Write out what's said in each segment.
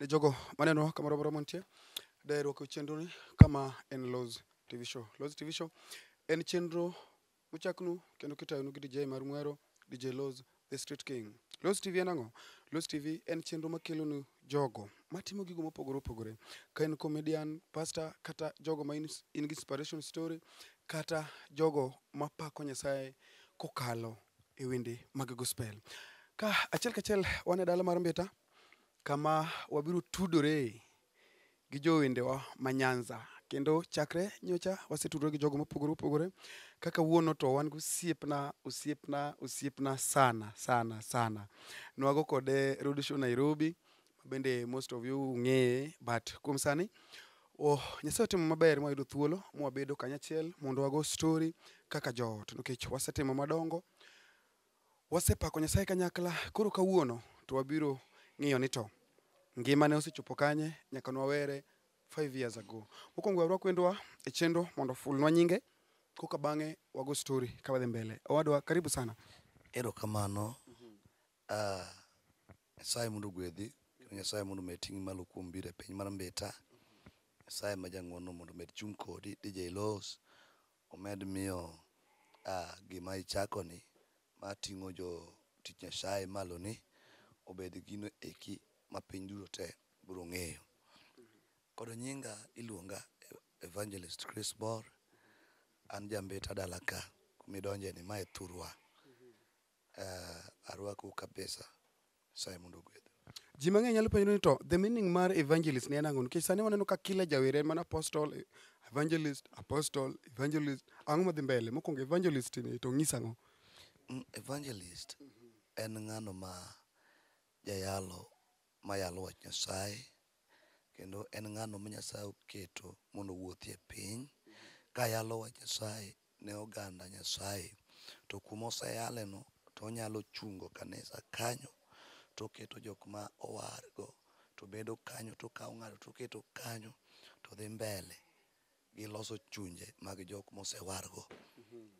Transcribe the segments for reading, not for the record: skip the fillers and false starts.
Ne jogo manenowa kamoro amora mantie, daher rwako chenro ni kama en Loz TV Show. Loz TV Show en chenro mochaknu kendo kitayonu gi DJ mar Mwero, DJ Loz, the Street King. Loz TV en ang'o? Loz TV en chenro makelonu jogo matimo gigo mopogore opogore. Ka en comedian, pastor, kata jogo ma in gi inspiration story, kata jogo mapako Nyasaye kokalo e wende mag gospel. Ka achiel kachiel wan e dala mar Mbita, kama wabiro tudore gi jowendewa ma Nyanza. Kendo chakre nyocha wasetudore gi jogo mopogore opogore. Kaka wuono to wan gi osiepna, osiepna, osiepna sana, sana, sana. Nwago kode Road Show Nairobi, bende most of you ung'eye, but kuom sani, oh, Nyasaye otimo maber mwayudo thuolo mwabedo kanyachiel mondo wago story kaka joot nikech wasetimo madongo, wasepako Nyasaye kanyakla. Koro kawuono to wabiro ng'iyo ni to ngimane osechopo kanye nyaka nwawere 5 years ago. Mokwongo warwak wendwa e chenro mondo ofulnwa nyinge koka bang'e wago story ka wadhi mbele. Owadwa, karibu sana. Erokamano. Nyasaye mondo ogwedhi, kendo Nyasaye mondo omed ting'i malo kuom biro e piny mar Mbita. Nyasaye ma jang'uono mondo omed chung' kodi, DJ Loz, omed miyo gima ichako ni mar ting'o jotich Nyasaye malo ni obed gino eki ma piny duto te biro ng'eyo. Kod nyinga iluonga Evangelist Chris Bor, an jambita dala ka, kumidonje ni mae thurwa. Arwakou kabisa, Nyasaye mondo ogwedhu. Ji mang'eny nyalo penjo ni to the meaning mar evangelist ni en ang'o? Nikech sani waneno ka kila jawer en mana apostle, evangelist, apostle, evangelist. Ang'o madhi mbele? Mokwongo evangelist ni to ng'isa ang'o? Evangelist en ng'ano ma jayalo mayalo wach Nyasaye kendo en ng'ano ma Nyasaye oketo mondo owuothi e piny kayalo wach Nyasaye ne oganda Nyasaye. To kuma oseyale no to onyalo chungo kanisa kanyo toketo jok ma owar go to bedo kanyo tokawo ng'ato toketo kanyo to dhi mbele gi loso chunje mag jok mosewar go.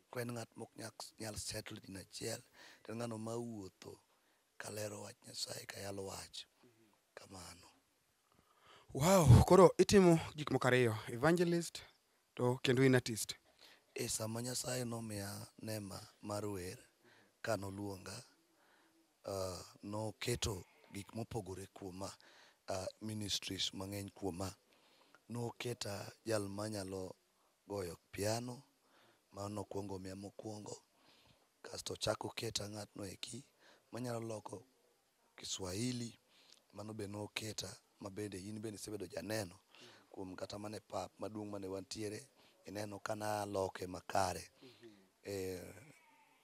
Ko en ng'at mok nyal settle din achiel to en ng'ano mawuotho kalero wach Nyasaye kayalo wach kamano. Wow, koro itimo gik moko ariyo, evangelist to kendo in artist. E sama Nyasaye nomiya neema mar wer kanoluonga, noketo gik mopogore kuoma, ministries mang'eny kuoma. Noketa jal manyalo goyo piano, mano nokwongo omiya mokwongo. Kasto ochako oketa ng'atno eki manyalo loko Kiswahili, mano be noketa mabende in bende isebedo janeno kuom kata mana e pap maduong' mane wantiere, ineno ka naloke makare.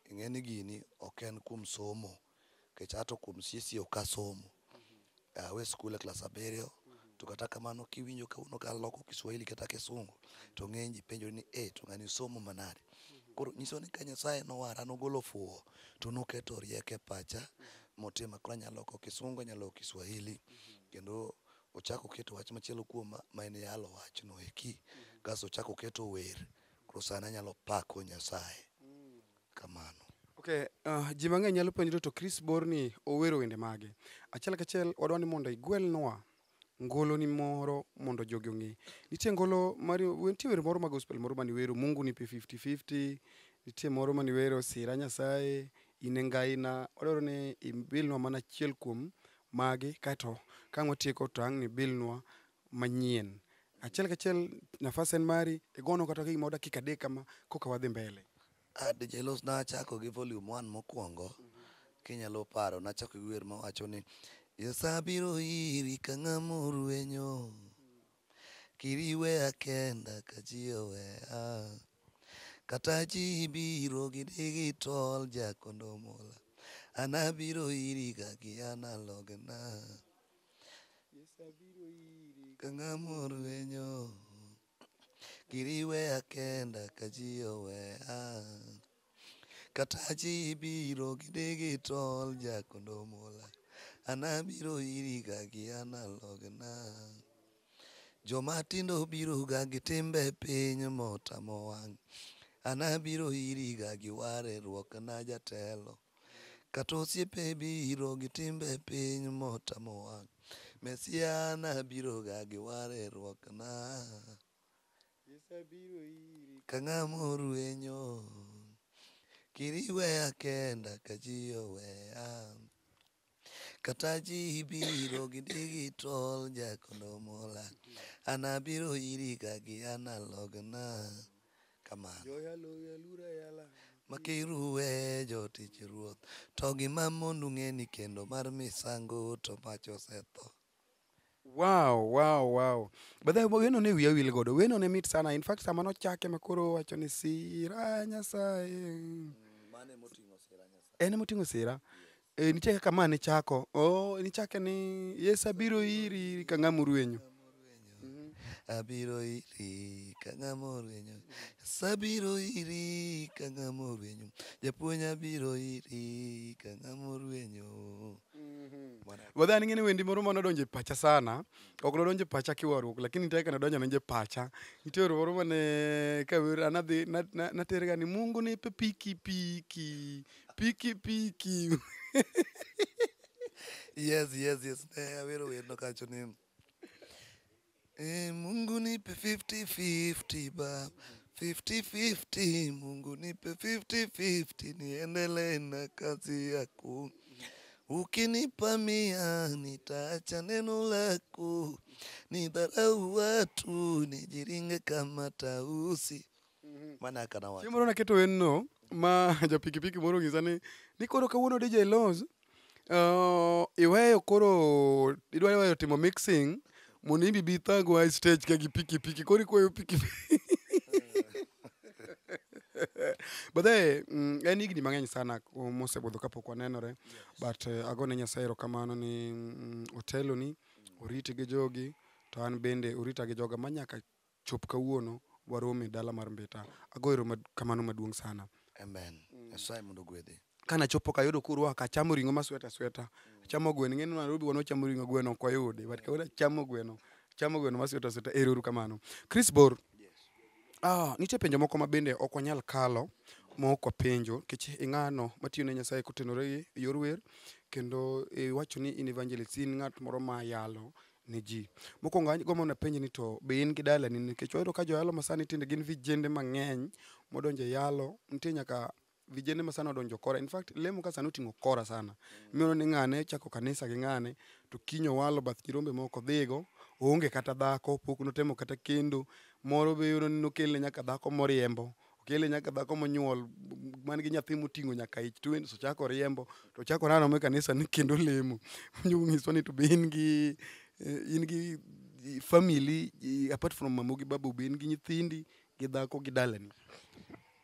Ing'e ni gini ok en kuom somo, nikech ato kuom siesi ok asomo. Awe skul e klas 7, to kata kamano kiwinjo kawuono kaloko Kiswahili kata Kisungu, to ng'eny ji penjore ni eh to ng'ani osomo manade. Koro nyiso ni ka Nyasaye nowara nogolo fuwo, to noketo rieko e pacha motima koro anyalo loko Kisungu, anyalo loko Kiswahili, kendo ochako oketo wach machielo kuoma ma en yalo wachno eki. Kasto ochako oketo wer, koro sani anyalo pako Nyasaye. Kamano. Okay, ji mang'eny nyalo penjore to Chris Bor ni owero wende mage. Achiel kachiel wadwa ni mondo igwelnwa ngolo ni moro mondo jogi ong'e. Nitie ngolo mar nitie wer moro mag gospel moro maniwero Mungu nipe 50-50, nitie moro maniwero Sira Nyasaye, in e Ngaina. Wadwaro ni ibilnwa mana achiel kuom magi kaeto ka ang' watieko to ang' nibilnwa manyien. Achiel kachiel nafas en mari, igonwa kata gimoro dakika 3 kama koka wadhi mbele. DJ Loz nachako gi volume 1 mokwongo, kinyalo paro nachako gi wer mawacho ni Yesu abiro iri ka ng'ama orwenyo, kiriweya kenda ka ji oweya. Kata ji biro gidhi gitol jakondo mola, an abiro iri ka gi analogna. Ka ng'ama orwenyo, kiriweya kenda ka ji oweya. Kata ji biro gidhi gitol jakondo mola, an abiro iri ka gi analogna. Joma tindo biro ga gi timbe piny motamo wang', an abiro iri ga gi warruok na jatelo. Kata osiepe biro gi timbe piny motamo wang'. Mesia nabiro ga gi warruok na. Ka ng'ama orwenyo. Kiriweya kenda ka ji oweya. Kata ji biro gi digital jakondo mola. An abiro iri ga gi analog na. Kamano. Makiruwe jotich ruoth. To gima mondo ung'e ni kendo mar misango to mach osetho. Wow. But then weno ne wiya wil godo. Weno ne mit sana. In fact, sama nochake ma koro wacho ni sira Nyasaye. Mane moting'o sira Nyasaye. En emoting'o sira. E, nitie kaka ma ne chako. Oh, nichake ni Yesu abiro iri ka ng'ama orwenyo. Abiro iri ka ng'ama orwenyo. Sabiro iri ka ng'ama orwenyo. Japuonj abiro iri ka ng'ama orwenyo. But then ing'e ni wendi moro manodonjo e pacha sana. Ok nodonjo e pacha kiwaruok, lakini nitie kaka nodonjo anonjo e pacha. Nitie wer moro mane kawer an adhi naterga ni Mungu nipe piki piki piki piki. Yes. Ne awero werno kacho ni Mungu nipe 50-50 ba 50-50 Mungu nipe 50-50 niendelee na kazi yako. Ukinipa mia nitaacha neno lako, nidharau watu nijiringe kama tausi. Mana kaka nawacho. Chieng' moro naketo werno ma japikipiki moro onyisa ni koro kawuono DJ Loz iweyo koro idwa weyo timo mixing mondo imbi bi ithagwa e stage ka gi pikipiki koro ikwayo pikipiki. But then en higni mang'eny sana mosebudho kapok wanenore but agone Nyasaye erokamano ni oteloni oriti gi jogi to an bende orita gi joga manyaka chop kawuono warome e dala mar Mbita. Ago erokamano maduong' sana. Amen. Nyasaye mondo ogwedhi. Kanachopo kayudo kurwaka achamo ring'o masweta sweta. Achamo gweno, ing'e ni Nairobi wan wachamo ring'o gweno ok wayudi. But kawuono achamo gweno, achamo gweno masweta sweta. Ero uru kamano. Chris Bor, nitie penjo moko ma bende ok wanyal kalo ma ok wapenjo nikech ing'ano matiyo ne Nyasaye kotenore gi yor wer kendo iwacho ni in evangelist, in ng'at moro ma yalo ne ji. Mokwongo agombo napenji ni to be in gi dalani nikech wayudo ka joyalo masani tinde gin vijende mang'eny modonjo e yalo, nitie nyaka vijende ma sani odonjo kora. In fact, lemo ka sani oting'o kora sana. Miwuoro ni ng'ane chako kanisa gi ng'ane to kiny owalo bath nyirombe moko odhigo, oonge kata dhako, pok notemo kata kendo. Moro be iyudo ni nokelne nyaka dhako moriembo, okelne nyaka dhako monyuol man gi nyathi moting'o nyaka ich twins ochako riembo to ochako raramo e kanisa ni kendo lemo. Nyiswa ni to be in gi family apart from mamu gi babu be in gi nyithindi gi dhako gi dalani.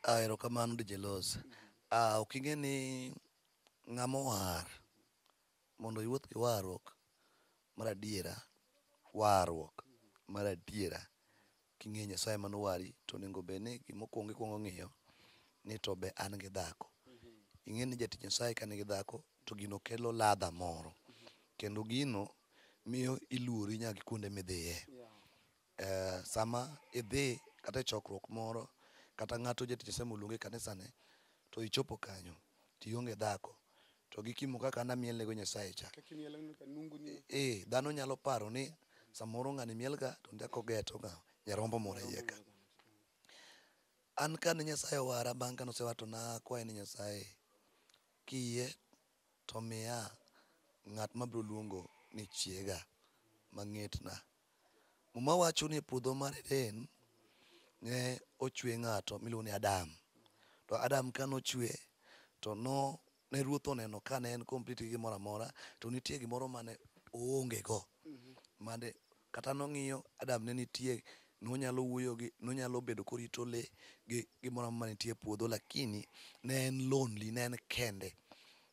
Erokamano DJ Loz. Ok ing'e ni ng'ama owar mondo iwuoth gi warruok mar adiera, warruok mar adiera king'e Nyasaye manowari to onego bed ni gimokwongo ikwongo ng'iyo ni to be an gi dhako. Ing'e ni jatich Nyasaye ka nigi dhako to gino kelo ladha moro. Kendo gino miyo iluori nyaka kuonde midhiye. Sama idhi kata e chokruok moro kata ng'ato jatich Nyasaye moluongi e kanisane to ichopo kanyo tionge dhako to gi kimo kaka an amiel nego Nyasaye cha. Dhano nyalo paro ni samoro ng'ani miel ga to nitie kaka ogeto ga nyarombo moro e iye ka. An kane Nyasaye owara bang' kane osewara to nakwaye ni Nyasaye kiyie to miya ng'at mabiro luongo ni chiega mang'etna. Muma wacho ni e puodho mar Eden ne ochwe ng'ato miluongo ni Adam. To Adam kanochwe to no ne ruoth oneno ka ne en complete gi gimoro amora to nitie gimoro mane oonge go. Mane kata nong'iyo Adam ne nitie nonyalo wuoyo gi nonyalo bedo korito lee gi gimoro amora manitie e puodho lakini ne en lonely ne en kende.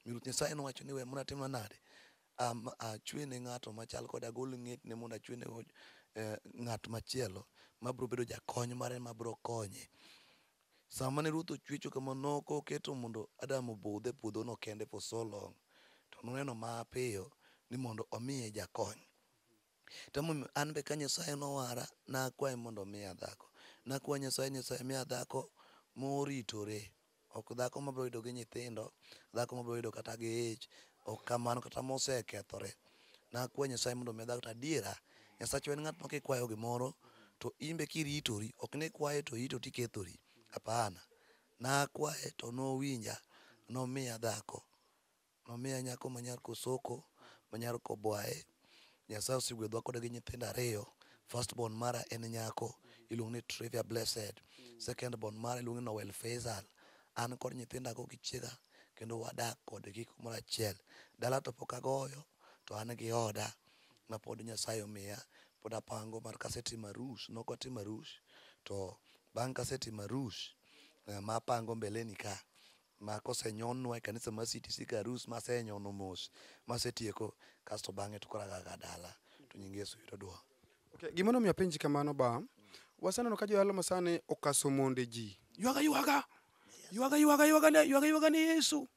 Ruoth Nyasaye nowacho ni we mondo atim nade achwene ng'ato machal kode agol ng'etne mondo achwene go ng'at machielo mabiro bedo jakony mare mabiro konye. Sama ne ruoth ochwecho kama nokoketo mondo Adam obudh e puodho no kende for so long. To noneno mapiyo ni mondo omiye jakony. To emomiyo an be ka Nyasaye nowara nakwaye mondo omiya dhako. Nakwayo Nyasaye Nyasaye miya dhako moritore. Ok dhako mabiro yudo gi nyithindo, dhako mabiro yudo kata gi ich, ok kamano kata mosekethore. Nakwayo Nyasaye mondo omiya dhako to adiera, Nyasachwa en ng'at ma kikwayo gimoro to in be kiritori, ok ni ikwaye to irito tikethori. Hapana. Nakwaye to nowinja, nomiya dhako. Nomiya nyako ma nyar Kosoko, ma nyar Kobwae. Nyasaye osegwedhowa kode gi nyithindo ariyo. First born mara en nyako, iluongo ni Trivia Blessed. Second born mara iluongo ni Noel Faisal. An kod nyithindago gi chiega kendo wadak kodgi kumoro achiel. Dala to pok agoyo, to an gi oda ma pod Nyasaye omiya. Pod apango mar kasetimo arus, nok watimo arus, to bang' kasetimo arus, mapango mbeleni ka, ma kosenyonwa e kanisa mar CTC ka arus masenyono mos, masetieko, kasto bang'e to koro aga dala, to nying Yesu yudo duong'. Okay, gima nomiyo apenji kamano ba, waseneno ka joyalo masani okaso monde ji. Ywaga ywaga. Ywaga ywaga ywaga ne ywaga ywaga ne Yesu.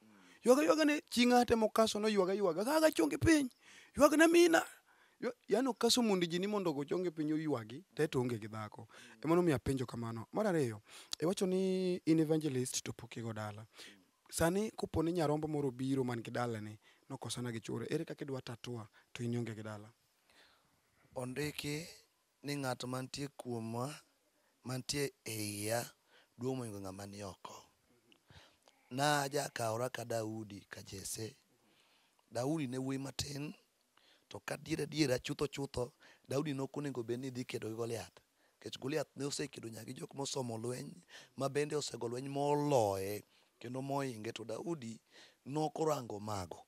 Ywaga ywaga ne chi ng'ate mokaso no ywaga ywaga gaga chonge piny. Ywaga na mina. Yaani okaso monde ji ni mondo ogo chonge piny oywagi te to onge gi dhako. Ema nomiyo apenjo kamano. Mar ariyo, iwacho ni in evangelist to pok igo dala. Sani kopo ni nyarombo moro obiro man gi dalane nokosana gi chuore, ere kaka idwa tatua to in ionge gi dala? Ondiki ni ng'at mantie kuomwa, mantie e iya, duong' mohingo ng'ama ni oko. Najakawora ka Daudi ka Jesse. Daudi ne wuoyi matin, to kadier adiera chutho chutho, Daudi nok onego bed ni dhi kedo gi Goliath. Nikech Goliath ne osekedo nyaka gi jok mosomo lweny, ma bende osego lweny moloye kendo mohinge. To Daudi nokorango mago.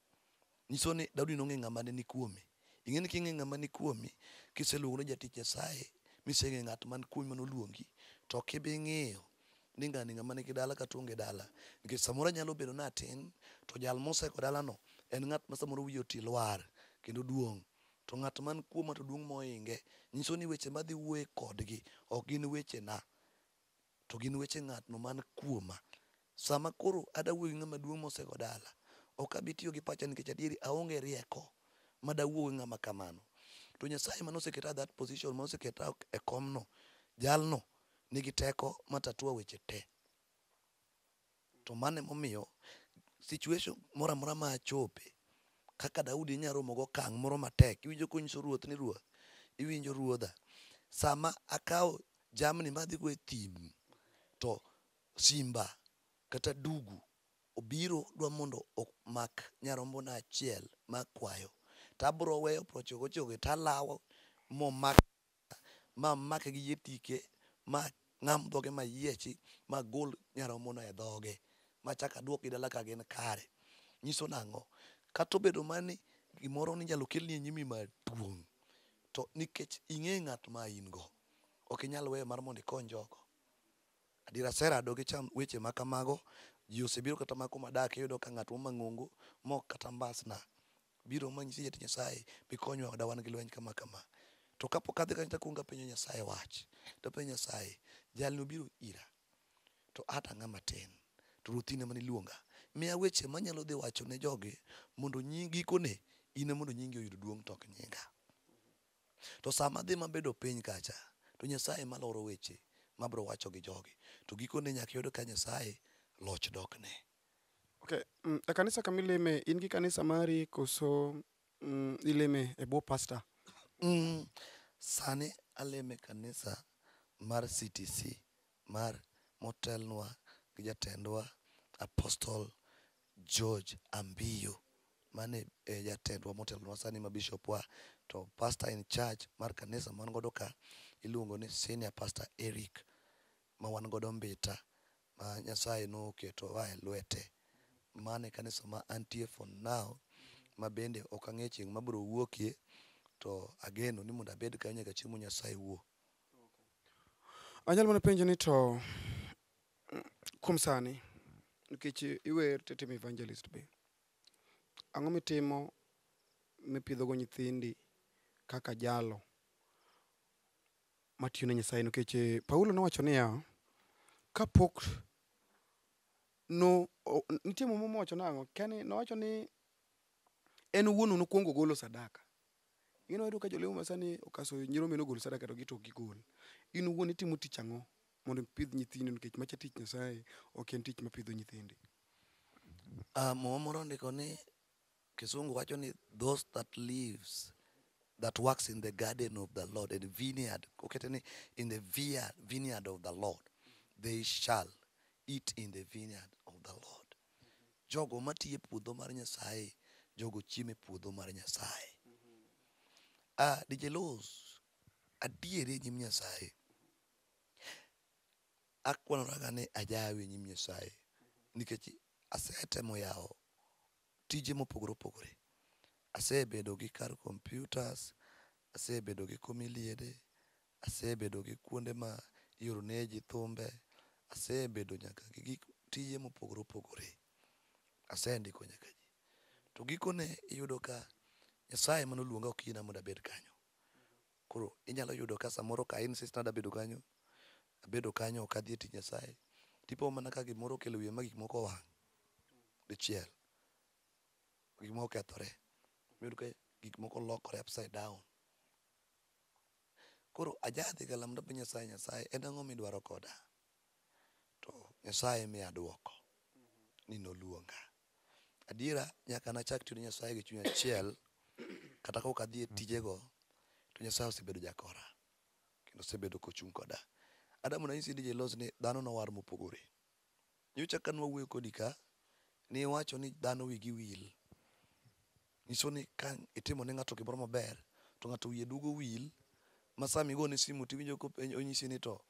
Nyiso ni Daudi nong'e ng'ama ne ni kuome. Ing'e ni king'e ng'ama ni kuomi, kiseluongo ni jatich Nyasaye, miseng'eyo ng'at man kuomi manoluongi, to ok ibi ng'iyo ni ng'ani ng'ama nigi dala kata onge dala. Nikech samoro nyalo bedo ni atin, to jal mosego dalano en ng'at ma samoro wiye oti lwar kendo duong'. To ng'at man kuoma to duong' mohinge. Nyiso ni weche madhi wuoye kodgi ok gin wechena, to gin weche ng'atno man kuoma. Sama koro ada wuoyo gi ng'ama duong' mosego dala, ok abi tiyo gi pacha nikech adieri aonge rieko madawuo gi ng'ama kamano. To Nyasaye manoseketa that position, manoseketa e komno, jalno nigi teko mar tatua weche te. To mano emomiyo situation moro amora ma achope, kaka Daudi inyalo romo go okang' moro matek, iwinjo konyiso ruoth ni ruoth, iwinjo ruodha, sama akawo jamni madhi go e thim, to simba kata dugu obiro dwa mondo omak nyarombona achiel makwayo, to abiro weyo 99 talawo momak mamake gi yie tike ma ng'am dhoge mayiechi magol nyarombono e dhoge machak aduokgi dala ka gin kare. Nyiso nang'o? Kata obedo mana ni gimoro ninyalo kelni e nyimi maduong', to nikech ing'e ng'at ma in go, ok inyal weyo mar mondo ikony jogo. Adiera aserado gi weche ma kamago, ji osebiro kata mana kuma adakie, iyudo ka ng'at moro mang'ongo mok kata mbasna biro manyisi jatich Nyasaye bi konywa oda wan gi lweny kama kama. To kapok adhi kanyo takuongo apenjo Nyasaye wach. Tapenjo Nyasaye, jalni obiro ira, to ata ng'ama tin, to Ruoth in ema niluonga. Miya weche manyalo dhi wacho ne jogi mondo gikone in ema mondo nyingi oyud duong' to ok nyinga. To sama adhi mabedo piny kacha, to Nyasaye ema loro weche mabiro wacho gi jogi. To gikone nyaka iyud ka Nyasaye loch dokne. Okay, e kanisa kama ileme, in gi kanisa mari koso ileme e bwo pastor? Sani aleme kanisa mar CTC mar motelnwa gi jatendwa Apostle George Ambiyo. Mane e jatendwa motelonwa sani ma bishop wa. To pastor in charge mar kanisa man godo ka iluongo ni Senior Pastor Eric ma wan godo Mbita ma Nyasaye noketo e lwete. Mano e kanisa ma antie for now ma bende ok ang'e chieng' mabiro wuokie to ageno ni mondo abed kanyo nyaka chieng' ma Nyasaye wuo. Anyalo mana penjo ni to kuom sani nikech iwer titimo evangelist be, ang'o mitimo mipidhogo nyithindi kaka jalo matiyo ne Nyasaye? Nikech Paulo nowacho niya, kapok no nitie muma mowacho nang'o? Kia nowacho ni en owuon nokwongo golo sadaka. Ing'e wayudo ka jolemo masani okaso nyirombe nogol sadaka to gito ok gigol. In owuon itimo tich ang'o mondo ipidh nyithindo nikech macha tich Nyasaye ok en tich mapidho nyithindi. Muma moro ondiko ni kisungu wacho ni those that lives that works in the garden of the Lord and vineyard, okete ni in the vineyard of the Lord, they shall eat in the vineyard of the Lord. Jogo matiyo e puodho mar Nyasaye, jogo chiemo e puodho mar Nyasaye. DJ Loz, adieri e nyim Nyasaye. Akwanoraga ni ajawi e nyim Nyasaye nikech asetemo yawo tije mopogore opogore. Asebedo gi kar computers, asebedo gi komiliede, asebedo gi kuonde ma ioro ne ji thumbe, asebedo nyaka gi gik tije mopogore opogore. Asendiko nyaka ji. To gikone iyudo ka Nyasaye manoluonga ok yiena mondo abed kanyo. Koro inyalo yudo ka samoro ka insist ni adwa bedo kanyo, abedo kanyo ok adhi e tich Nyasaye. Tipo mana ka gimoro okelo wiya ma gik moko owang' dichiel. Gik moko okethore. Iyudo ka gik moko lokore upside down. Koro ajadhi ga lamo tapenjo Nyasaye, Nyasaye en ang'o midwaro koda? To Nyasaye miya duoko ni noluonga. Adiera nyaka nachak tiyo ne Nyasaye gi chuny achiel kata kok adhi e tijego to Nyasaye osebedo jakora kendo osebedo kochung' koda. Adam nanyisi DJ Loz ni dhano nowar mopogore. Nyocha ka nwawuoyo kodi ka, niwacho ni dhano wigi wil. Nyiso ni ka itimo ne ng'ato gimoro maber, to ng'ato wiye duogo wil, ma sama igone simu tiwinjo onyisi ni to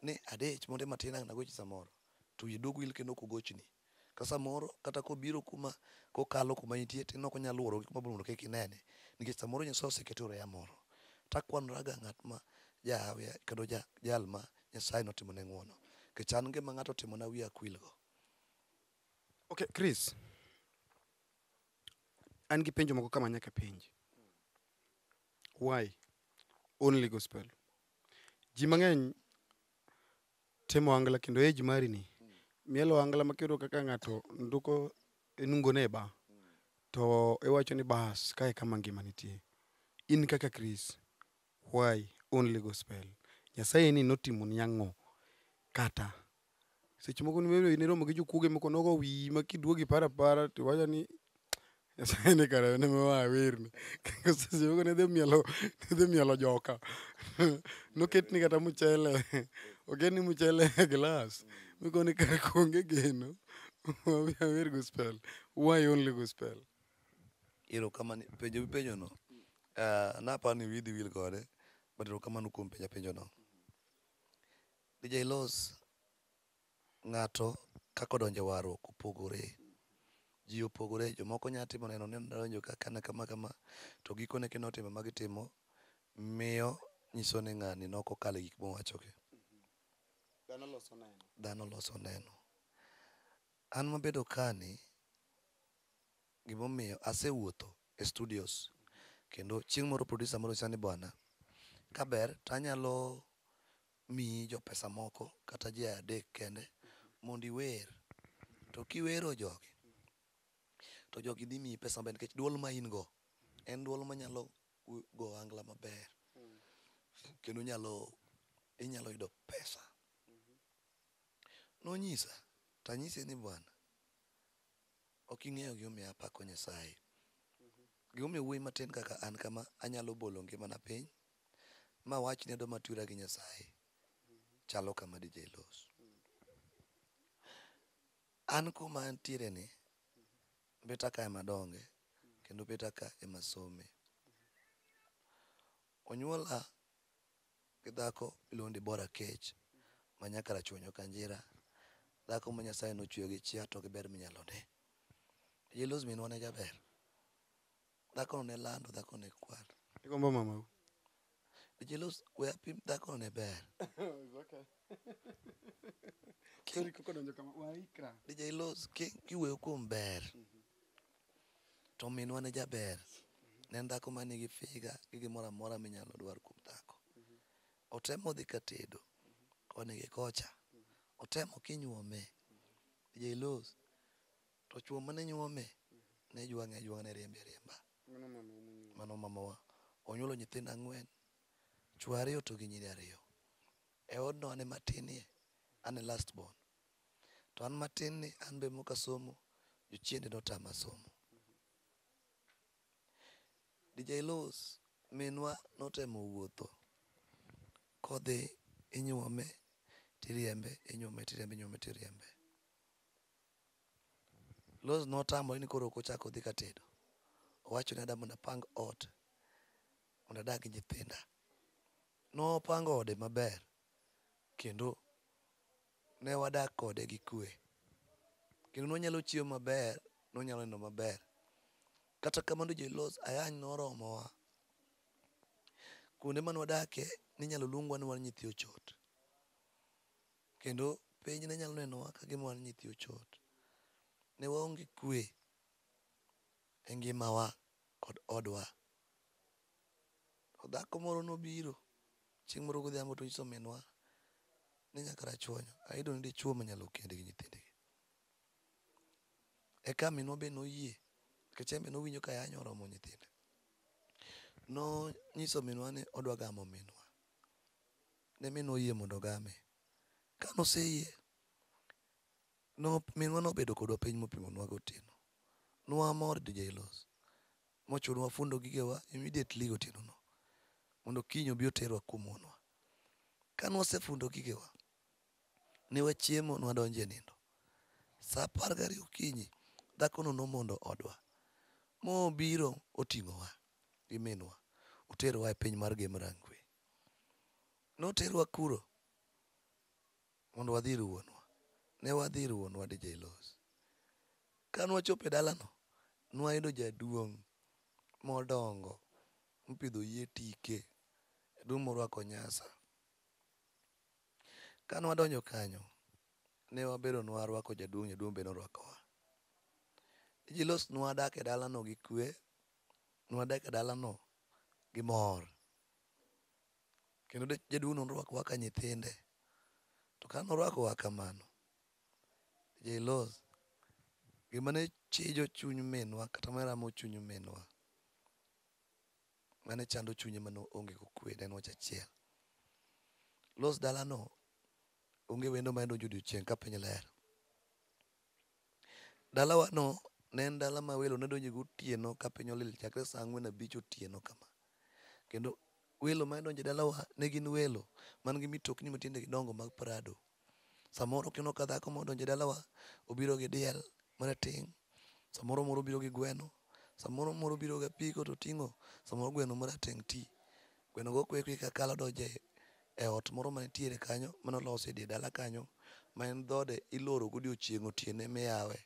ni adich monde matin ang' nagochi samoro. To wiye duogo wil kendo ok ogochni. Ka samoro kata kobiro kuma kokalo kuma intie tineno konyalo luoro gi kuma bor mondo kik inene. Nikech samoro Nyasaye osekete oreya moro. Takwanraga ng'at ma jahawi kendo jal ma Nyasaye notimone ng'uono. Nikech an gima ng'ato otimona wiya ok wilgo. Okay, Chris. An gi penjo moko kama nyaka penji. Why only gospel? Ji mang'eny timo angla kendo age mari ni mielo angla makiyudo kaka ng'ato nduko nungone e ba to iwacho ni bas kae kama ngima nitie. In kaka Chris, why only gospel? Nyasaye ni notimoni ang'o? Kata seche moko niromo gi jokuoge moko nogo wiyi ma kiduogo iparo apara tiwacho ni Nyasaye ni kara en ema awerni. Seche moko nidhi mielo joka. Noketni kata mchele. Oketni mchele e glass. Mikoni kara onge geno. Wabi awer gospel. Why only gospel? Erokamano penjo mipenjono. Naparo ni wiyi dhi wil kode, but erokamano kuom penja penjono. DJ Loz, ng'ato kaka odonjo e warruok opogore. Ji opogore, jomoko nyalo timo neno ni nadonjo ka kana kama kama, to gikone kendo timo magitimo, miyo nyiso ni ng'ani nokokalo e gik mowachogi. Dhano loso neno. Dhano loso neno. An mabedo kani, gimomiyo asewuotho e studios, kendo chieng' moro producer moro nyisa ni bwana, kaber tanyalo miyi jopesa moko kata ji adek kende mondo iwer. To kiwero jogi, to jogi dhi miyi pesa maber nikech duol ma in go en duol manyalo go ohangla maber. Kendo inyalo yudo pesa. Nonyisa, tanyise ni bwana, ok ing'eyo gimomiyo apako Nyasaye. Gimomiyo wuoyi matin kaka an kama anyalo bolo ngimana piny, mawach ni adwa matwera gi Nyasaye, chalo kama DJ Loz. An kuma antiere ni, beta ka ema donge, kendo beta ka ema some. Onyuola gi dhako miluongo ni Deborah Kech, ma nyaka Rachuonyo Kanjira, dhako ma Nyasaye nochweyo gi chia to gi ber minyalo ne. DJ Loz minwa ne jaber. Dhakono ne lando, dhakono ne kwar. Igombo mamau? DJ Loz, we apim dhakono ne ber. Sorry, koko donjo kama, waikra. DJ Loz, kiwuoyo kuom ber, to minwa ne jaber. Ne en dhako manigi figa gi gimoro amora minyalo dwar kuom dhako. Otemo dhi ka tedo, koni gi kocha. Otemo kinyuome, DJ Loz, to chuo mane nyuome, ne jwang'e ajwang'a, ne riembe ariemba. Mano mamawa. Onyuolo nyithindo ang'wen, chuo ariyo to gi nyiri ariyo. E odno an ema tinie, an e last born. To an matin ni an be mok asomo, jochiende notama somo. DJ Los, minwa notemo wuotho kodhi inyuome tiriembe, inyuome tiriembe, inyuome tiriembe. Los notamore ni koro ok ochak odhi ka tedo. Owacho ni adwa mondo apang ot mondo adag gi nyithinda. Nopango ode maber kendo ne wadak kode gi kwe. Kendo nonyalo chiemo maber, nonyalo nindo maber. Kata kamano DJ Los ayany noromowa. Kuonde mane wadakie ninyalo luongwa ni wan nyithi ochot. Kendo piny ne nyalo nenowa ka gima wan nyithi ochot. Ne waonge kwe e ngimawa kod odwa. To dhako moro nobiro chieng' moro godhiambo to onyiso minwa ni nyaka rachuonyo ayudo ni dichuo manyalo kendi gi nyithindegi. Eka minwa be noyie nikech en be nowinjo ka ayany oromo nyithinde. Nonyiso minwa ni odwa gamo minwa. Ne minwa oyie mondo ogame. Kanoseyie, minwa nobedo kodwa piny mopimonwa gotieno. Nwamor DJ Los. Mochunowa fundo gigewa immediately gotieno no. Mondo kiny obi oterwa kuom wuonwa. Kanwasefundo gigewa, ne wachiemo nwadonjo e nindo. Sa 12 okinyi, dhakono nomondo odwa. Mobiro oting'owa gi minwa. Oterowa e piny mar Gem Rangwe. Noterwa kuro mondo wadhi ir wuonwa. Ne wadhi ir wuonwa DJ Los. Kanwachopo e dalano, nwayudo jaduong' modongo mopidho yie tike. Jaduong' morwako nyasa. Kanwadonjo kanyo, ne wabedo nwarwako jaduong', jaduong' be norwakowa. DJ Los nwadak e dalano gi kwe, nwadak e dalano gi mor. Kendo jaduong' norwakowa ka nyithinde. To ka norwakowa kamano, DJ Los, gima ne chijo chuny minwa kata mane ramo chuny minwa, mane chando chunye mane onge go kwe ne en wach achiel. Los dalano onge wendo mane donjo odiochieng' ka piny ler. Dalawa no ne en dala ma welo ne donjo gotieno ka piny olil chakre sa 4 5 otieno kama. Kendo welo mane donjo e dalawa ne gin welo man gi mitokni matiendegi dongo mag Prado. Samoro kineno ka dhako modonjo e dalawa obiro gi diel marateng', samoro moro obiro gi gweno, samoro moro obiro gi apiko to oting'o samoro gweno marateng' ti. Gweno go kwe kwe kakalo donjo e ot moro mantiere kanyo manolosi e dier dala kanyo ma en dhode iloro godiochieng' otieno emiyawe.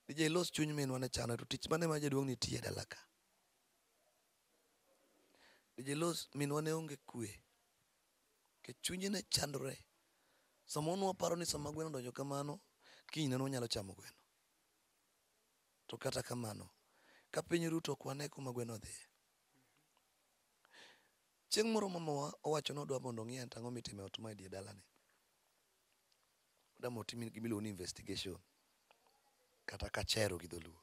DJ Los chuny minwa ne chandore to tich mane ma jaduong' nitie e dala ka. DJ Los minwa ne onge kwe. Nikech chunye ne chandore. Samoro nwaparo ni sama gweno odonjo kamano, kinyne nwanyalo chamo gweno. To kata kamano, ka piny ru to ok wane kuma gweno odhiye. Chieng' moro mamawa owacho ni odwa mondo ong'i ane ang'o mitimo e ot ma e dier dalani. Odwa mondo otim gima iluongo ni investigation kata kachero gi dholuo.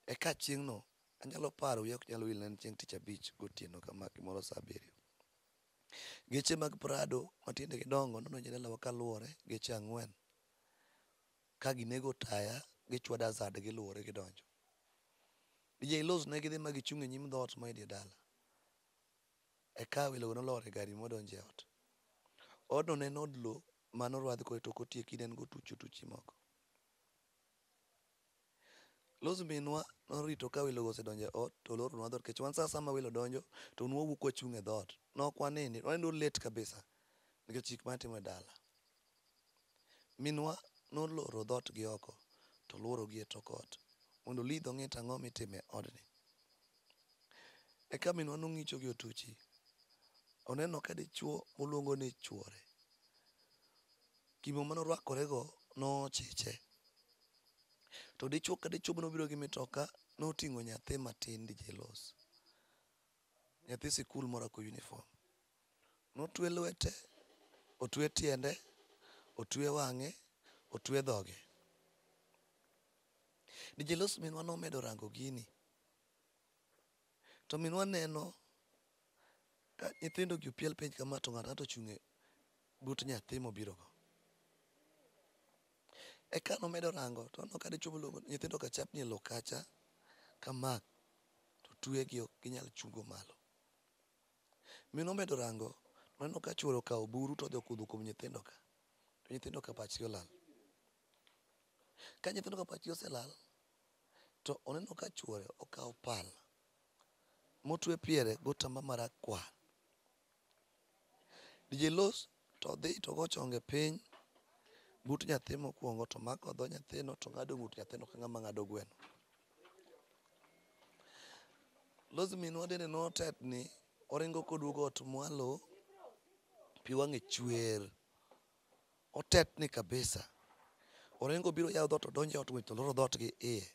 Eka chieng'no anyalo paro wiya ok nyal wil ne en chieng' tich abich gotieno kama gimoro sa 7. Geche mag Prado matiendegi dongo nodonjo e dalawa kaluwore geche 4. Ka ginego taya gichwado hazard giluwore gidonjo. DJ Los ne gidhi ma gichung' e nyim dhoot ma e dier dala. Eka welogo nolor e gari modonjo e ot. Odno ne en od lo manorwadh kode to ok otieki ne en gotuchi otuchi moko. Los minwa norito ka welogo osedonjo e ot to oloronwa dhoot nikech wan sa asaya ma welo donjo to nwawuok wachung' e dhoot. Nok wanindi, wanindo late kabisa nikech gik mane timore e dala. Minwa noloro dhoot gi oko to oluoro gi e tok ot mondo olidh ong'i to ang'o mitimo e odni. Eka minwa nong'icho gi otuchi. Oneno ka dichuo moluongo ni chuore. Kimo manorwakorego nochiche. To dichuo ka dichuo manobiro gi mitoka noting'o nyathi matin DJ Los. Nyathi sikul morwako uniform. Notwe lwete, otwe tiende, otwe wang'e, otwe dhoge. DJ Los minwa nomedo rango gini. To minwa neno Ka nyithindo gi opiel piny kama to ng'ato ochung' e but nyathi mobirogo. Eka nomedo rango to oneno ka dichuo miluongo nyithindo ka chapni e lo kacha kama to twegi ok ginyal chungo malo. Min omedo rango noneno ka chuore okawo buru to odhi okudho kuom nyithindo ka. To nyithindo ka pachgi olal. Ka nyithindo ka pachgi oselal, to oneno ka chuore okawo pala motwe piere gotamba marakwar. DJ Los to dhi to go chonge piny but nyathi mokwongo to mako dho nyathino to ng'ado ng'ut nyathino ka ng'ama ng'ado gweno. Los minwa dende notetni oringo koduogo ot mwalo pi wang'e chwer. Otetni kabisa. Oringo obiro yawo dhoot odonjo e ot to oloro dhoot gi iye.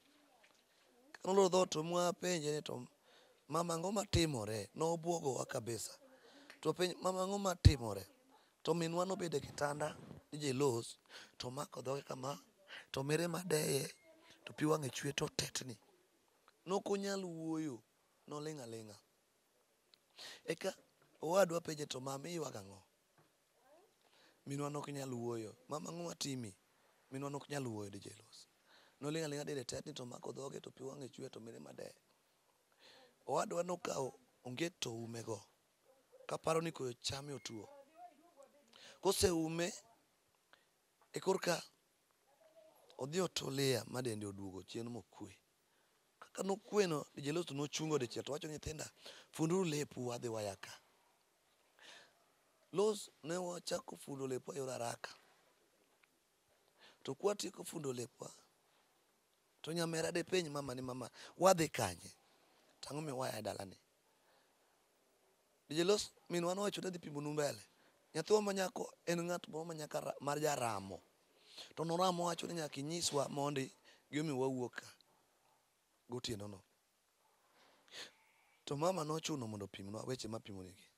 Koloro dhoot to mwapenje ni to mama ang'o matimore? Nobwogowa kabisa. To penj mama ang'o matimore? To minwa nobedo e kitanda DJ Los to omako dhoge kama to mirima deye to pi wang'e chwer to otetni. Nokonyal wuoyo, noling' aling'a. Eka owadwa penje to mama iywago ang'o? Minwa nok nyal wuoyo. Mama ang'o matimi? Minwa nok nyal wuoyo DJ Los. Noling' aling'a dende tetni to omako dhoge to pi wang'e chwer to mirima deye. Owadwa nokawo onget to oume go kaparo ni koyo chame otuo. Koseume e korka odhi otulia ma dende oduogo chien mokwe. Kaka nokwe no DJ Los to nochungo dichiel to owacho ni nyithinda funduru lepu wadhi waya ka. Los ne wachako fundo lepwa e yor haraka. To kwatieko fundo lepwa to nyamera depenj mama ni mama wadhi kanye? To ang'o miyo waya e dalani? DJ Los minwa nowacho ni adhi pimonu mbele. Nyathiwa ma nyako en ng'at moro ma nyaka mar jaramo. To noramo owacho ni nyaka inyiswa mondi gimomiyo wawuok ka gotieno no. To mama nochuno mondo opimnwa weche mapimonegi.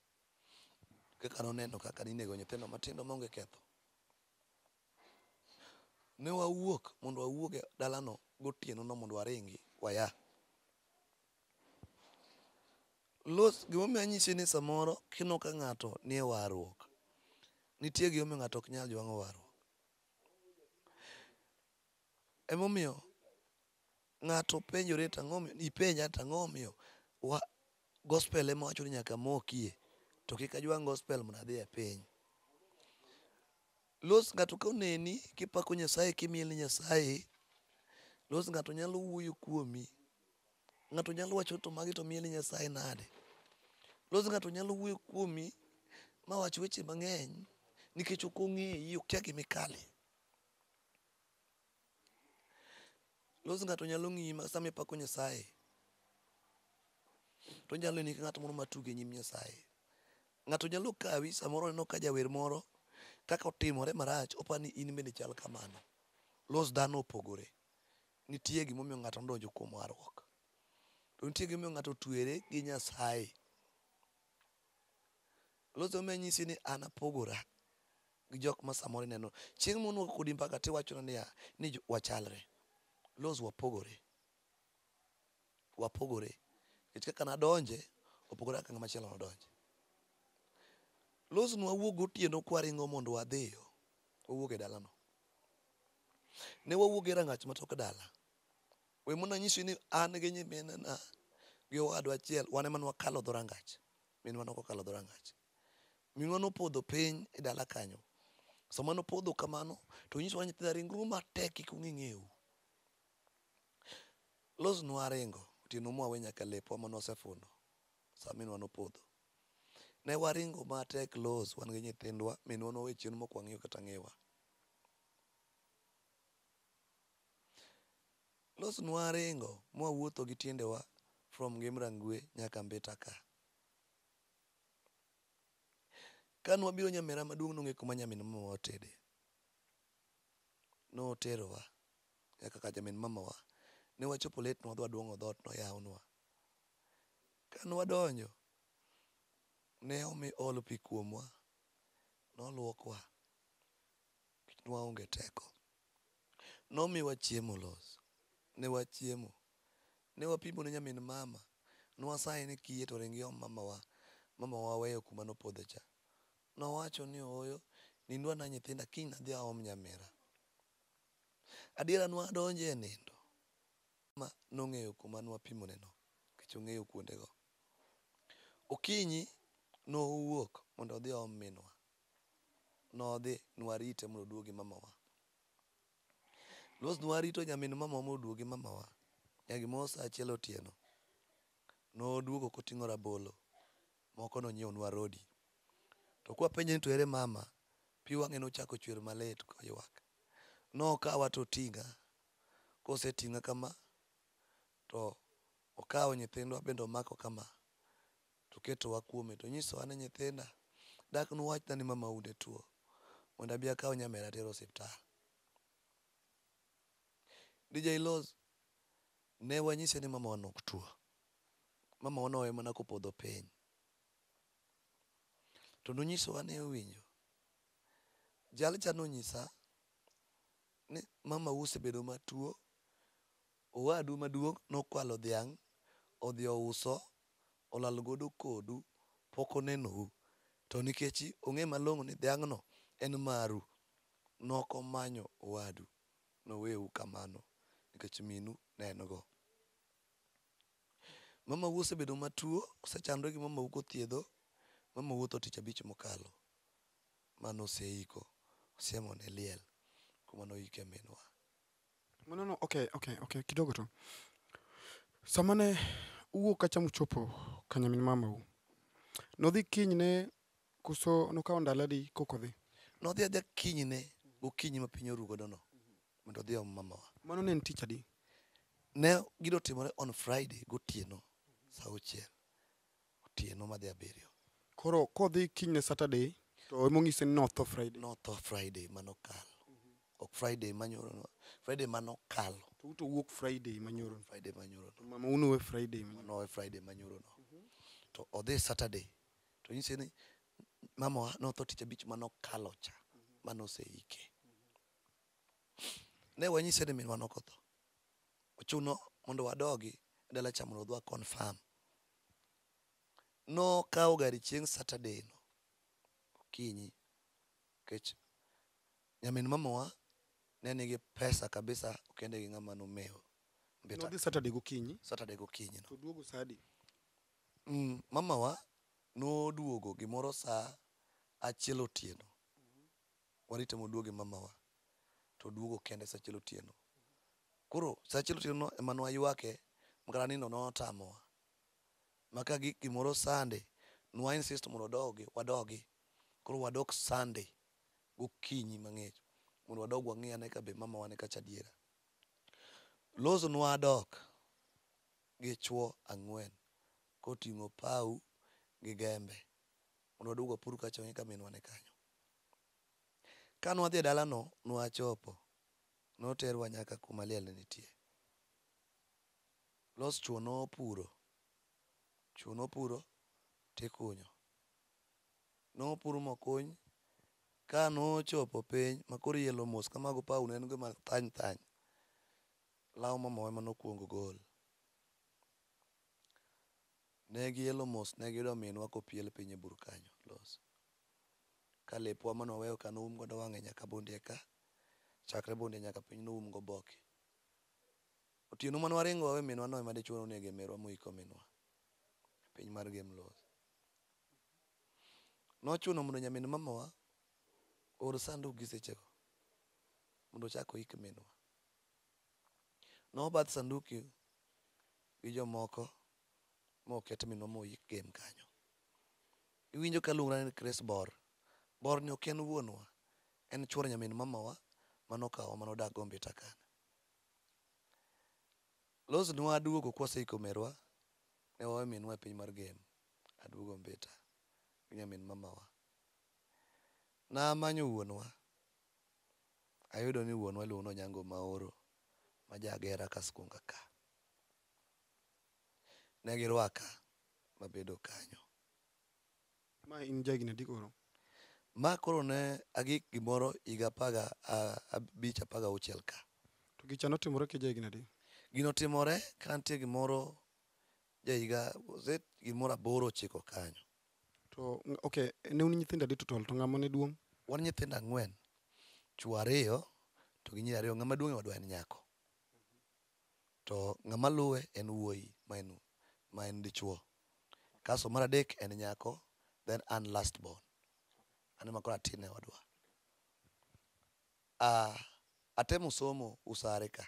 Kaka noneno kaka ninego nyithindo matindo maonge ketho. Ne wawuok mondo wawuog e dalano gotieno no mondo waringi waya. Los gimomiyo anyisi ni samoro kineno ka ng'ato nie warruok, nitie gimomiyo ng'ato ok nyal jwang'o warruok. Emomiyo ng'ato penjore to ang'o ipenja to ang'o momiyo gospel ema wacho ni nyaka amokie to kik ajwang' gospel mondo adhi e piny. Los ng'ato koneni kipako Nyasaye kimiel ne Nyasaye, Los ng'ato nyalo wuoyo kuomi. Ng'ato nyalo wacho to magi to miel ne Nyasaye nade. Los ng'ato nyalo wuoyo kuomi mawach weche mang'eny nikech ok ong'eyi okia gimikale. Los ng'ato nyalo ng'iyi ma sama ipako Nyasaye to onyalo neni ka ng'at moro matugo e nyim Nyasaye. Ng'ato nyalo kawi samoro oneno ka jawer moro kaka otimore marach oparo ni in bende ichal kamano. Los dhano opogore. Nitie gimomiyo ng'ato nodonjo kuom warruok. To nitie gimomiyo ng'ato otwere gi Nyasaye. Los emomiyo anyisi ni an apogora gi jok ma samoro ineno. Chieng' moro nwago kodi mbaka tiwachona niya ni wachalre. Los wapogore. Wapogore. Nikech kaka nadonje opogore kaka ng'ama chielo nodonje. Los nwawuok gotieno kwaringo mondo wadhiyo. Wawuok e dalano. Ne wawuok e rangach matok dala. We mondo anyisi ni an gi nyiminena gi owadwa achiel wan ema nwakalo dho rangach. Minwa nok okalo dho rangach. Minwa nopodho piny e dala kanyo. Sama nopodho kamano to onyisowa nyithinda ringuru matek kik ung'i ng'eu. Los nwaringo otieno mwawe nyaka lepwa mane wasefundo sama minwa nopodho. Ne waringo matek Los wan gi nyithindwa minwa nowe chien mok wang'iyo kata ng'ewa. Los nwaringo mwawuotho gi tiendewa from Gem Rangwe nyaka Mbita ka. Ka nwabiro nyamera maduong' nong'e kuma nyamin mamawa otede. Noterowa nyaka ka nyamin mamawa. Ne wachopo late nwadhi waduong'o dhoot noyawnwa. Ka nwadonjo, ne omi olo pi kuomwa, noluokwa, nwaonge teko. Nomiwa chiemo Los, ne wachiemo. Ne wapimo ne nyamin mama, nwasaye ni kiyie to ring iom mamawa. Mama waweyo kuma nopodhe cha. Nowacho ni ooyo, nindwa na nyithinda kiny nadhi aom nyamera. Adiera nwadonje e nindo. Ma nong'eyo kuma nwapimone no, nikech ong'eyo kuondego. Okinyi nowuok mondo odhi oom minwa. Nodhi, nwarite mondo oduog gi mamawa. Los nwarito nyamin mamawa moduogo gi mamawa. Nyaka gimoro saa achiel otieno. Noduogo koting'o rabolo, moko nonyiewonwa rodi. To kwapenje ni to ere mama, pi wang'e nochako chwer malit koywak. Nokawa toting'a, koseting'a kama, to okawo nyithindwa bende omako kama, toketowa kuome tonyisowa ni nyithinda, dak nuwachna ni mamau ne tuo, mondo abi akaw nyamera ater osiptal. DJ Loz, ne wanyise ni mamawa ne ok tuo. Mamawa nowe mana kopodho piny. To nonyisowa ni owinjo. Jalcha nonyisa ni mamau osebedo matuo, owadu maduong' nokwalo dhiang' odhi ouso olal godo kodu pok onenou. To nikech ong'e malong'o ni dhiang'no en maru, nokomanyo owadu, noweu kamano nikech minu ne en go. Mamau osebedo matuo, osechandore gi mamau kothiedho, mamau otho tich abich mokalo. Manoseiko, osiemone liel kuma noike minwa. No, no, okay, kidogo to. Sama ne uwuok kacha muchopo ka nyamin mamau, nodhi kinyne koso nokawo ndalo adi kok odhi? Nodhi adhiya kinyne gokinyi ma piny oru godo no mondo odhi oom mamawa. Mano ne en tich adi? Ne gino otimore on Friday gotieno saa auchiel otieno madhi abiriyo. Koro kodhi kinyne Saturday to emong'ise ni notho Friday. Notho Friday manokalo. Ok Friday manyoro no, Friday manokalo. To uto wuok Friday manyoro. Friday manyoro no. To mamau nowe Friday manyoro. Nowe Friday manyoro no. To odhi Saturday to nyise ni mamawa notho tich abich manokalo cha manoseike. Ne wanyise ni minwa nokotho. Ochuno mondo wadogi e dala cha mondo wadhi wa confirm. Nokawo gari chieng' Saturday no okinyi nikech nyamin mamawa ne nigi pesa kabisa okende gi ng'ama nomewo. Nodhi Saturday gokinyi. Saturday gokinyi no. To duogo saa adi? Mamawa noduogo gimoro saa achiel otieno. Warite moduogo gi mamawa. To oduogo kende saa achiel otieno. Koro saa achiel otieno no ema nwaywake makata nindo notamowa. Maka gik gimoro Sunday, nwa insist mondo wadogi, wadogi. Koro wadok Sunday gokinyi mang'ich mondo wadog wang'i ane ka be mamawa ni kacha adiera. Loz nwadok gi chuo ang'wen koting'o pau gi gembe mondo waduog wapur kacha wang'i ka minwa ni kanyo. Ka nwadhi e dalano, nwachopo, noterwa nyaka kuma liel ne nitie. Los chuo nopuro, chuo nopuro tikunyo. Nopur mokuny, ka nochopo piny makoro ielo mos kama go pau ne en gima thany thany. Law mamawa ema nokuongo gol. Ne gielo mos ne giyudo minwa kopiel piny e bur kanyo los. Ka lepwa mane waweyo ka noum godo wang'e nyaka bunde ka, chakre bunde nyaka piny noum goboke. Otieno mane waringo wawe minwa no ema dichuo nonege merwa moiko minwa. Piny mar Gem Los. Nochuno mondo nyamin mamawa or sanduk gi sechego mondo ochak oik minwa. Nobath sanduki gi jomoko moket minwa moik Gem kanyo. Iwinjo ka luonga ni Chris Bor. Bor ni ok en wuonwa, en chuor nyamin mamawa manokawa manodak go Mbita kanyo. Los nwaduogo kwaseiko merwa, ne wawe minwa e piny mar Gem. Aduogo Mbita gi nyamin mamawa. Namanyo wuonwa, ayudo ni wuonwa iluongo ni Onyango Maoro ma ja Agera Kaskunga ka. Ne girwaka mabedo kanyo. Ma in ja higni adi koro? Ma koro ne agik gimoro higa apaga abich apaga auchiel ka. To gicha notimore ka ja higni adi? Gino timore ka nitie gimoro ja higa gimoro aboro ochiko kanyo. To okay, ne un nyithindo adi total to ng'ama ne duong'? Wan nyithindo 4, chuo 2 to gi nyiri 2. Ng'ama duong' e odwa en nyako. To ng'ama luwe en wuoyi ma en dichuo. Kasto mar adek en nyako, then an last born. An ema koro atin e odwa. Atemo somo Usare ka.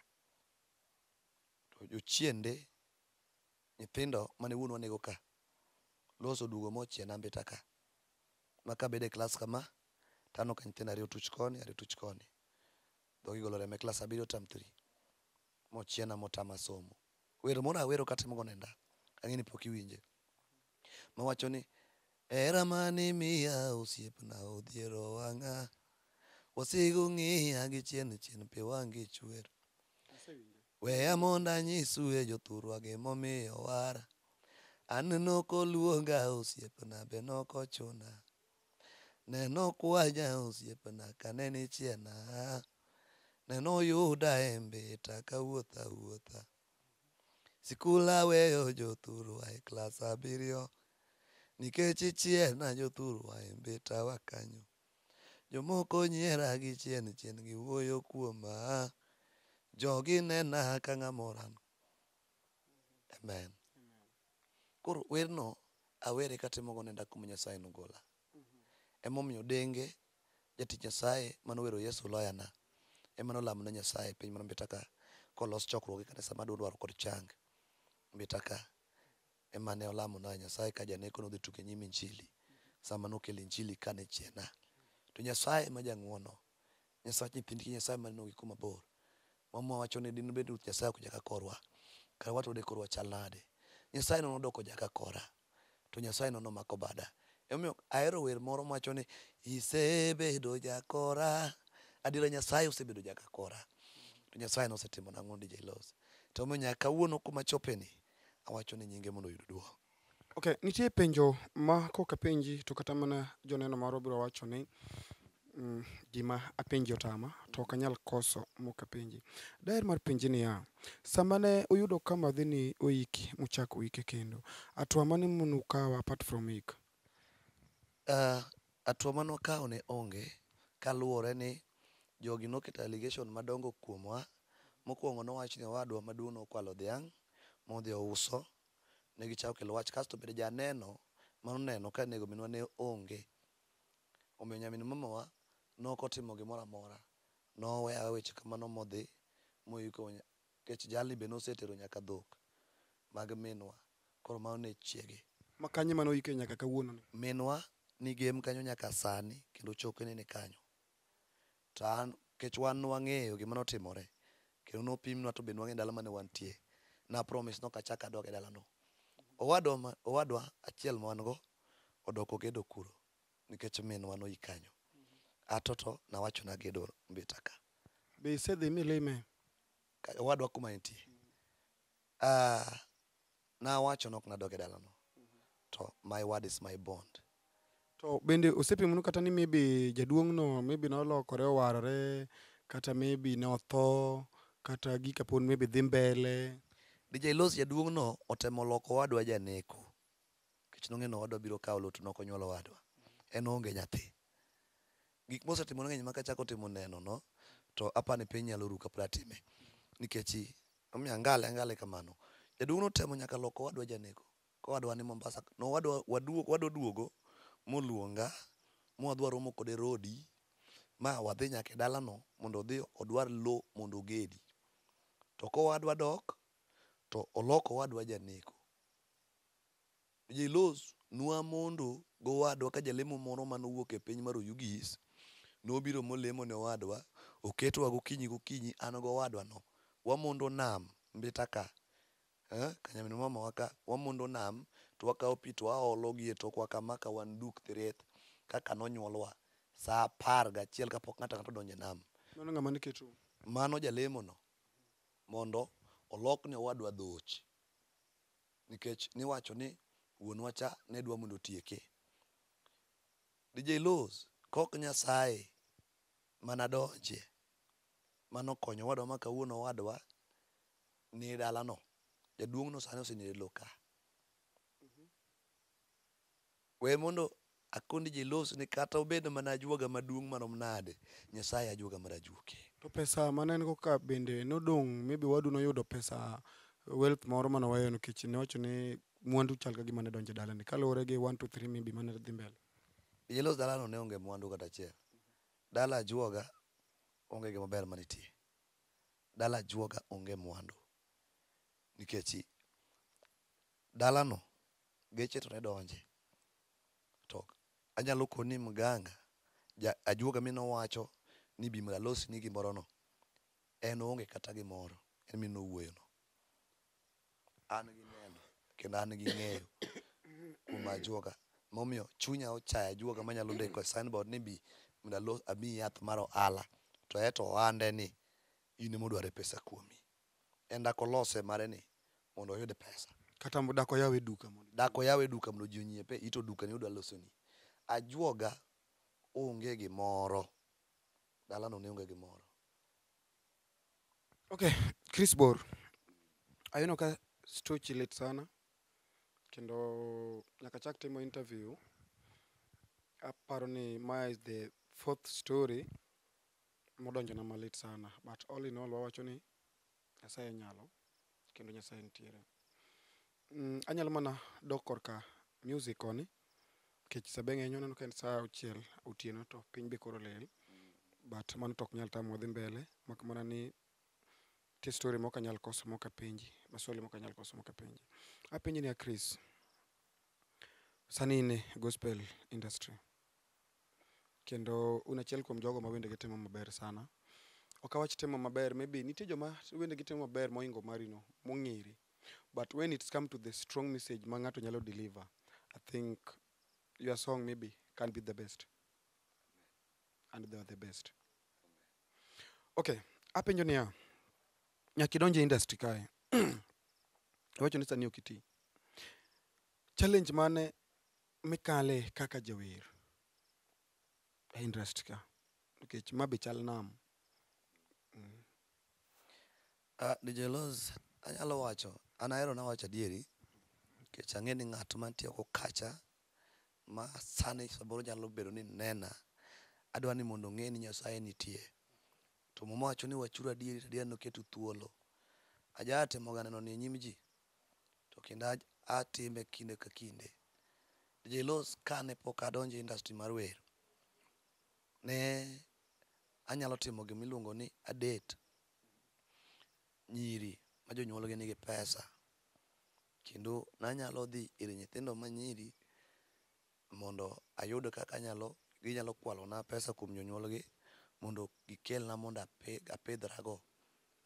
To jochiende nyithindo mane wuonwa nego ka loso oduogo mochiena Mbita ka. Ma kabedo e klas kama to aneno ka nyithindo 2 otuch koni, 2 otuch koni. Dhogi golo remo e klas 7 term 3. Mochiena motama somo. Wer moro awero katimo go nenda. Ang'e ni pok iwinje. Mawacho ni hera mane imiya osiepna odhiero wang'a. Wasigu ng'iya gi chien chien pi wang'i chwer. Weya mondo anyisue jothurwa gimomiyo wara. An nokoluonga osiepna be nokochuna. Nenokwanya osiepna kane nichiena. Nenoyuda e Mbita kawuotho awuotha. Sikul aweyo jothurwa e klas 7. Nikech ichiena jothurwa e Mbita wa kanyo. Jomoko nyiera gi chien chien giwuoyo kuoma. Jogi nena ka ng'ama oran. Amen. Koro werno awere katimo go nenda kuma Nyasaye nogola. Emomiyo denge jatich Nyasaye manowero Yesu loyana. Ema nolamo ne Nyasaye piny mar Mbita ka kolos chokruok e kanisa madwa dwaro kod chang. Mbita ka ema ne olamo na Nyasaye ka janeko nodhi tugo e nyim injili. Sama nokelo injili ka ne chiena. To Nyasaye ma jang'uono. Nyasach nyithindgi Nyasaye maneno gi kuma bor. Mama wacho ni dine bed Ruoth Nyasaye ok jaka korwa. Kara wato de korwa chal nade. Nyasaye nodoko jaka kora. To Nyasaye nomako bada. Emomiyo ahero wer moro mawacho ni isebedo jakora. Adiera Nyasaye osebedo jaka kora. To Nyasaye nosetimo nang'o DJ Loz. To omiyo nyaka kawuono kuma chopeni awacho ni nyinge mondo oyud duong'. Okay, nitie penjo ma koka penji to kata mana joneno moro biro wacho ni gima apenji otama to ok anyal koso mok apenji. Daher mar penji niya, sama ne uyudo ka madhini oiki muchako uike kendo, hatua mane manukawo apart from ik? Hatua mane wakawo ne onge kaluwore ni jogi noketo allegation madongo kuomwa. Mokwongo nowach ni owadwa maduong' nokwalo dhiang' modhi ouso. Ne gichako kelo wach kasto bende janeno manoneno ka nego minwa ne onge. Omiyo nyamin mamawa nokotimo gimoro amora. Noweyo weche kamano modhi moiko nikech jalni be nosetero nyaka dhok mag minwa. Koro mano ne chiege. Ma kanye mane oike nyaka kawuono ni? Minwa ni Gem kanyo nyaka sani kendo chokene ni kanyo. To an nikech wan nwang'eyo gima notimore kendo nopimnwa to be nwang'eyo dala mane wantie. Na promise nok achak adog e dalano. Owadwa achiel ma wan go odok ogedo kuro nikech minwa noik kanyo. Ato to nawacho nagedo Mbita ka. Be isedhi milime? Owadwa kuma entie. Nawacho nok nadog e dalano. To my word is my bond. To bende osepimonu kata ni maybe jaduong' no maybe nolokore owarore kata maybe ne otho kata gika pod maybe dhi mbele. DJ Loz jaduong' no otemo loko owadwa janeko. Nikech nong'eyo ni owadwa biro kawo lowo to nok onyuolo owadwa. En oonge nyathi. Gik mosetimo ng'eny ma kachako timo neno no to apani piny nyalo ru kapod atime. Nikech omiyo angale angale kamano. Jaduong' notemo nyaka loko owadwa janeko. Kowadwa ni Mombasa. No owadwa oduogo moluonga mwadhi waromo kode rodi ma wadhi nyaka e dalano mondo odhi odwar lowo mondo ogedi. To kowadwa dok to oloko owadwa janeko. DJ Loz nwamondo gowadwa ka jalemo moro manowuok e piny mar Oyugis nobiro molemo ne owadwa oketwa gokinyi gokinyi an gowadwa no wamondo nam Mbita ka. Kanyamin mamawa ka wamondo nam to wakawo pi to waolo gi e tokwa kama ka wan duk thiriet kaka nonyuolwa sa 11 kapok ng'ato ang'ata odonjo e nam. Mano ng'ama ne ketou? Mano jalemo no mondo olok ne owadwa dhoch. Nikech niwacho ni wuonwa cha ne dwa mondo otieke. DJ Loz kok Nyasaye manadonje manokonyo owadwa ma kawuono owadwa ni dalano. Jaduong' no sani osenindo e lowo ka. We mondo akoni ji los ni kata obed mana ajuoga maduong' marom nade, Nyasaye ajuoga mar ajuoke. To pesa mane en go ka bende nodong' maybe wadu noyudo pesa wealth moro manoweyo nikech newacho ni mwandu chal ka gima ne donjo e dalani kaluwore gi 1 2 3 maybe mane dhi mbele. Ilos dalano ne onge mwandu kata achiel. Dala ajuoga onge gima ber manitie. Dala ajuoga onge mwandu. Nikech dalano geche to ne donje. To anyalo koni mganga ajuoga minowacho ni bi mondo alosni gimoro no, en oonge kata gimoro, en minowuoyo no. An gi neno kendo an gi ng'eyo kuom ajuoga momiyo chunya ochayo ajuoga manyalo ndiko e signboard ni bi mondo amiyi yath mar ohala to eto ohande ni in emodware pesa kuomi. En dak olose mare ni mondo oyud pesa. Kata dak oyawe duka mondo. Dak oyawe duka mondo ji onyiepe ito duka ni odwa losoni. Ajuoga onge gimoro. Dalano ne onge gimoro. Okay, Chris Bor. Aneno ka stochi lit sana kendo nyaka chak timo interview. Aparo ni ma is the fourth story modonjona malit sana but all in all wawacho ni Nyasaye nyalo kendo Nyasaye nitiere. Anyalo mana dok korka music koni nikech sa be ng'eny aneno ka en sa auchiel otieno to piny be koro olil but mano to ok nyal tamowa dhi mbele mak mana ni nitie story mok anyal koso mok apenji, maswali mok anyal koso mok apenji. Apenji niya Chris, sani in e gospel industry kendo un achiel kuom jogo ma wendegi timo maber sana. Ok awach timo maber, maybe nitie joma wendegi timo maber mohingo mari no, mong'ere. But when it's come to the strong message ma ng'ato nyalo deliver, I think your song maybe can be the best. And they are the best. Okay, apenjo niya, nyaka idonj e industry kae, iwacho ni sani ok iti. Challenge mane mikale kaka jawer e industry ka? Nikech ma be chal nam. DJ Loz, anyalo wacho, an ahero nawacho adieri, nikech ang'e ni ng'at mantie oko kacha, ma sani samoro nyalo bedo ni nena, adwa ni mondo ong'e ni Nyasaye nitie. To muma wacho ni wachuru adieri to adiera noketu thuolo. Aja timoga neno ni e nyim ji, to kendo atime kinde ka kinde. DJ Loz kane pok adonjo e industry mar wer, ne anyalo timo gimiluongo ni adate nyiri ma jonyuolgi nigi pesa. Kendo nanyalo dhi ir nyithindo manyiri mondo ayud kaka ginyalo kwalona pesa kuom jonyuolgi mondo gikelna mondo apidhrago,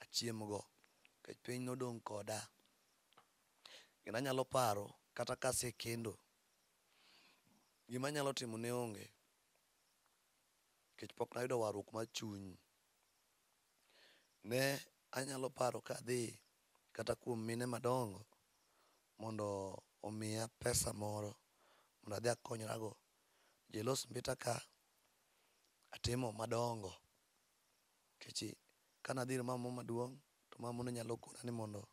achiemgo. Nikech piny nodong' koda. Kendo anyalo paro kata kasekendo, gima anyalo timo ne onge. Nikech pok nayudo warruok mar chuny. Ne anyalo paro kadhi kata kuom mine madongo mondo omiya pesa moro mondo adhi akonyrago. Jelos Mbita ka atimo madongo. Nikech kanadhi ir mama maduong' to mama ne nyalo kona ni mondo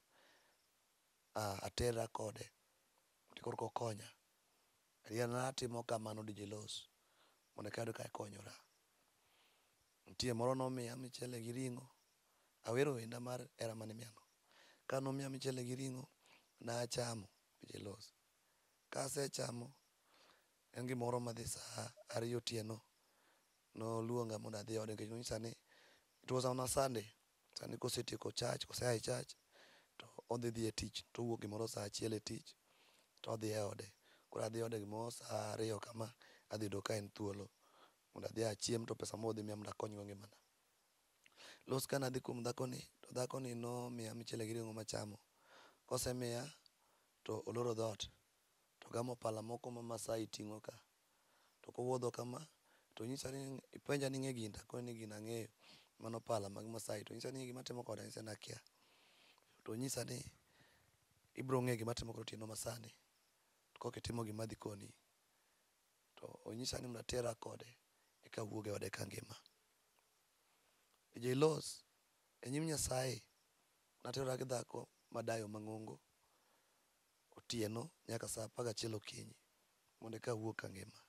aterra kode to korka okonya. Adiera natimo kamano DJ Loz mondo eka ayud kaka akonyora. Nitie moro nomiya michele gi ring'o. Awero wenda mar hera mane imiyano. Kanomiya michele gi ring'o, nachamo DJ Loz. Kasechamo, en gimoro madhi sa 2 otieno, noluonga mondo adhi ode nikech nonyisa ni it was on a Sunday. Sani kosetieko church, kosea e church, to odhi dhi e tich, towuok gimoro sa 1 e tich, to odhi e ode. Koro adhi ode gimoro sa 2 kama, adhi yudo ka en thuolo. Mondo adhi achiem to pesa modhi miya mondo akonygo ngimana. Los ka nadhi kuom dhakoni, to dhakoni nomiya michele gi ring'o machamo. Kosemiya, to oloro dhoot. To ogamo pala moko ma Masai ting'o ka. To kowuodho kama, to onyisa ni ipenja ni ing'e gini, to akone ni gini ang'eyo. Mano pala mag Masai. To onyisa ni ing'e gima timo kode, anyise ni akia. To onyisa ni ibiro ng'eyo gima atimo kode otieno masani. To kok itimo gima adhi koni. To onyisa ni mondo atera kode, eka awuog e ode kangima. DJ Loz, e nyim Nyasaye, naterora gi dhako madayo mang'ongo otieno nyaka sa 11 okinyi. mondo eka awuog kangima.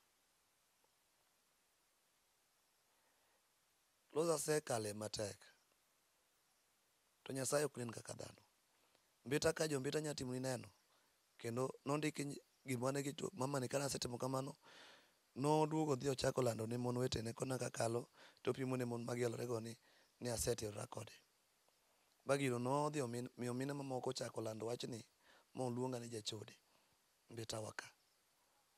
Loz asekale matek. To Nyasaye ok nen kaka dhano. Mbita ka jo mbita nya timoni neno. Kendo nondiki gima ne mamani kane asetimo kamano, noduogo odhi ochako lando ne mon wetene kona kakalo to opimo ne mon magiolorego ni aseterora kode. Ba gino nodhi omiyo mine mamoko ochako lando wachni moluonga ni jachode mbitawa ka.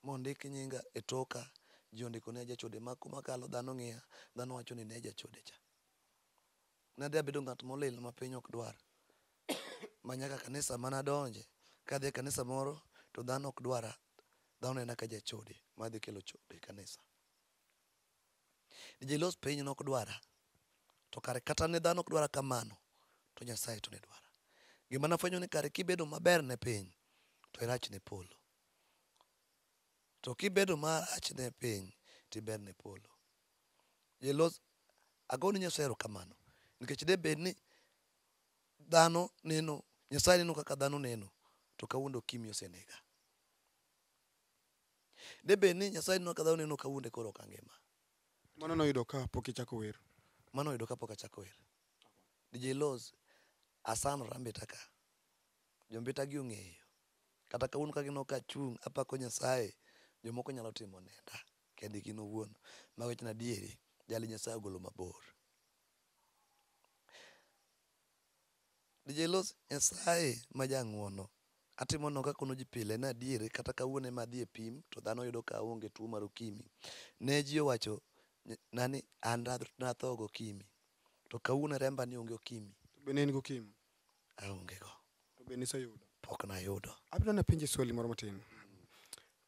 Mondik nyinga e toka, ji ondiko ni ajachode ma kuma kalo dhano ng'iya, dhano wacho ni ne jachode cha. Nadhi abedo ng'at molil ma piny ok dwar. Ma nyaka kanisa manadonje, kadhi e kanisa moro to dhano ok dwara, dhano nena ka jachode madhi kelo chode e kanisa. DJ Los piny nok dwara, to kare kata ne dhano ok dwara kamano, to Nyasaye to ne dwara. Gima nafwenyo ni kare kibedo maber ne piny, to irach ne polo. To kibedo marach ne piny, to iber ne polo. DJ Los, agoni Nyasaye erokamano, nikech de bed ni dhano neno, Nyasaye neno kaka dhano neno, to kawuono okimi osenega. De bed ni Nyasaye neno kaka dhano neno, kawuono koro ok angima. Mano noyudo ka pok ichako wer. Mano oyudo kapok achako wer. DJ Los, asandora mbita ka. Jombita gi ong'eyo. Kata kawuono ka gineno ka achung' apako Nyasaye, jomoko nyalo timo nenda kendgi gin owuon. Mawachni adieri, jali Nyasaye ogolo mabor. DJ Los, Nyasaye ma jang'uono, atimo no kakono ji pile ni adieri kata kawuono ema adhi e pim to dhano yudo ka aonge tuo mar okimi. Ne ji owacho nani an natho gi okimi. To kawuono remba ni onge okimi. To be ne in gi okimi? Aonge go. To be niseyudo? Pok nayudo. Abiro napenji swali moro matin.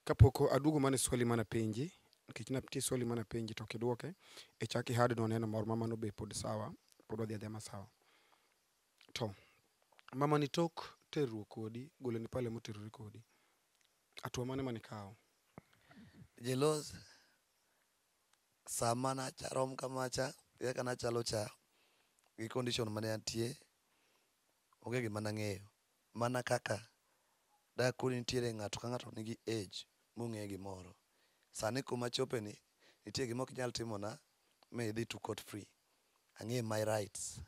Kapok aduogo mana e swali manapenji, nikech nitie swali manapenji to ok iduoke, ichak ihadnwa neno moro ma mano be pod sawa, pod wadhi adhiya masawa. To, mamani tok terruok kodi, goloni pale moterore kodi, hatua mane manikawo? DJ Los, sama nacharom kamacha, kaka nachalo cha, gi condition mane antie, onge gima nang'eyo. Mana kaka dakoni nitiere ng'ato ka ng'ato nigi age mong'e gimoro. Sani kuma achope ni, nitie gima ok inyal timona mi idhi to court free. Ang'e my rights.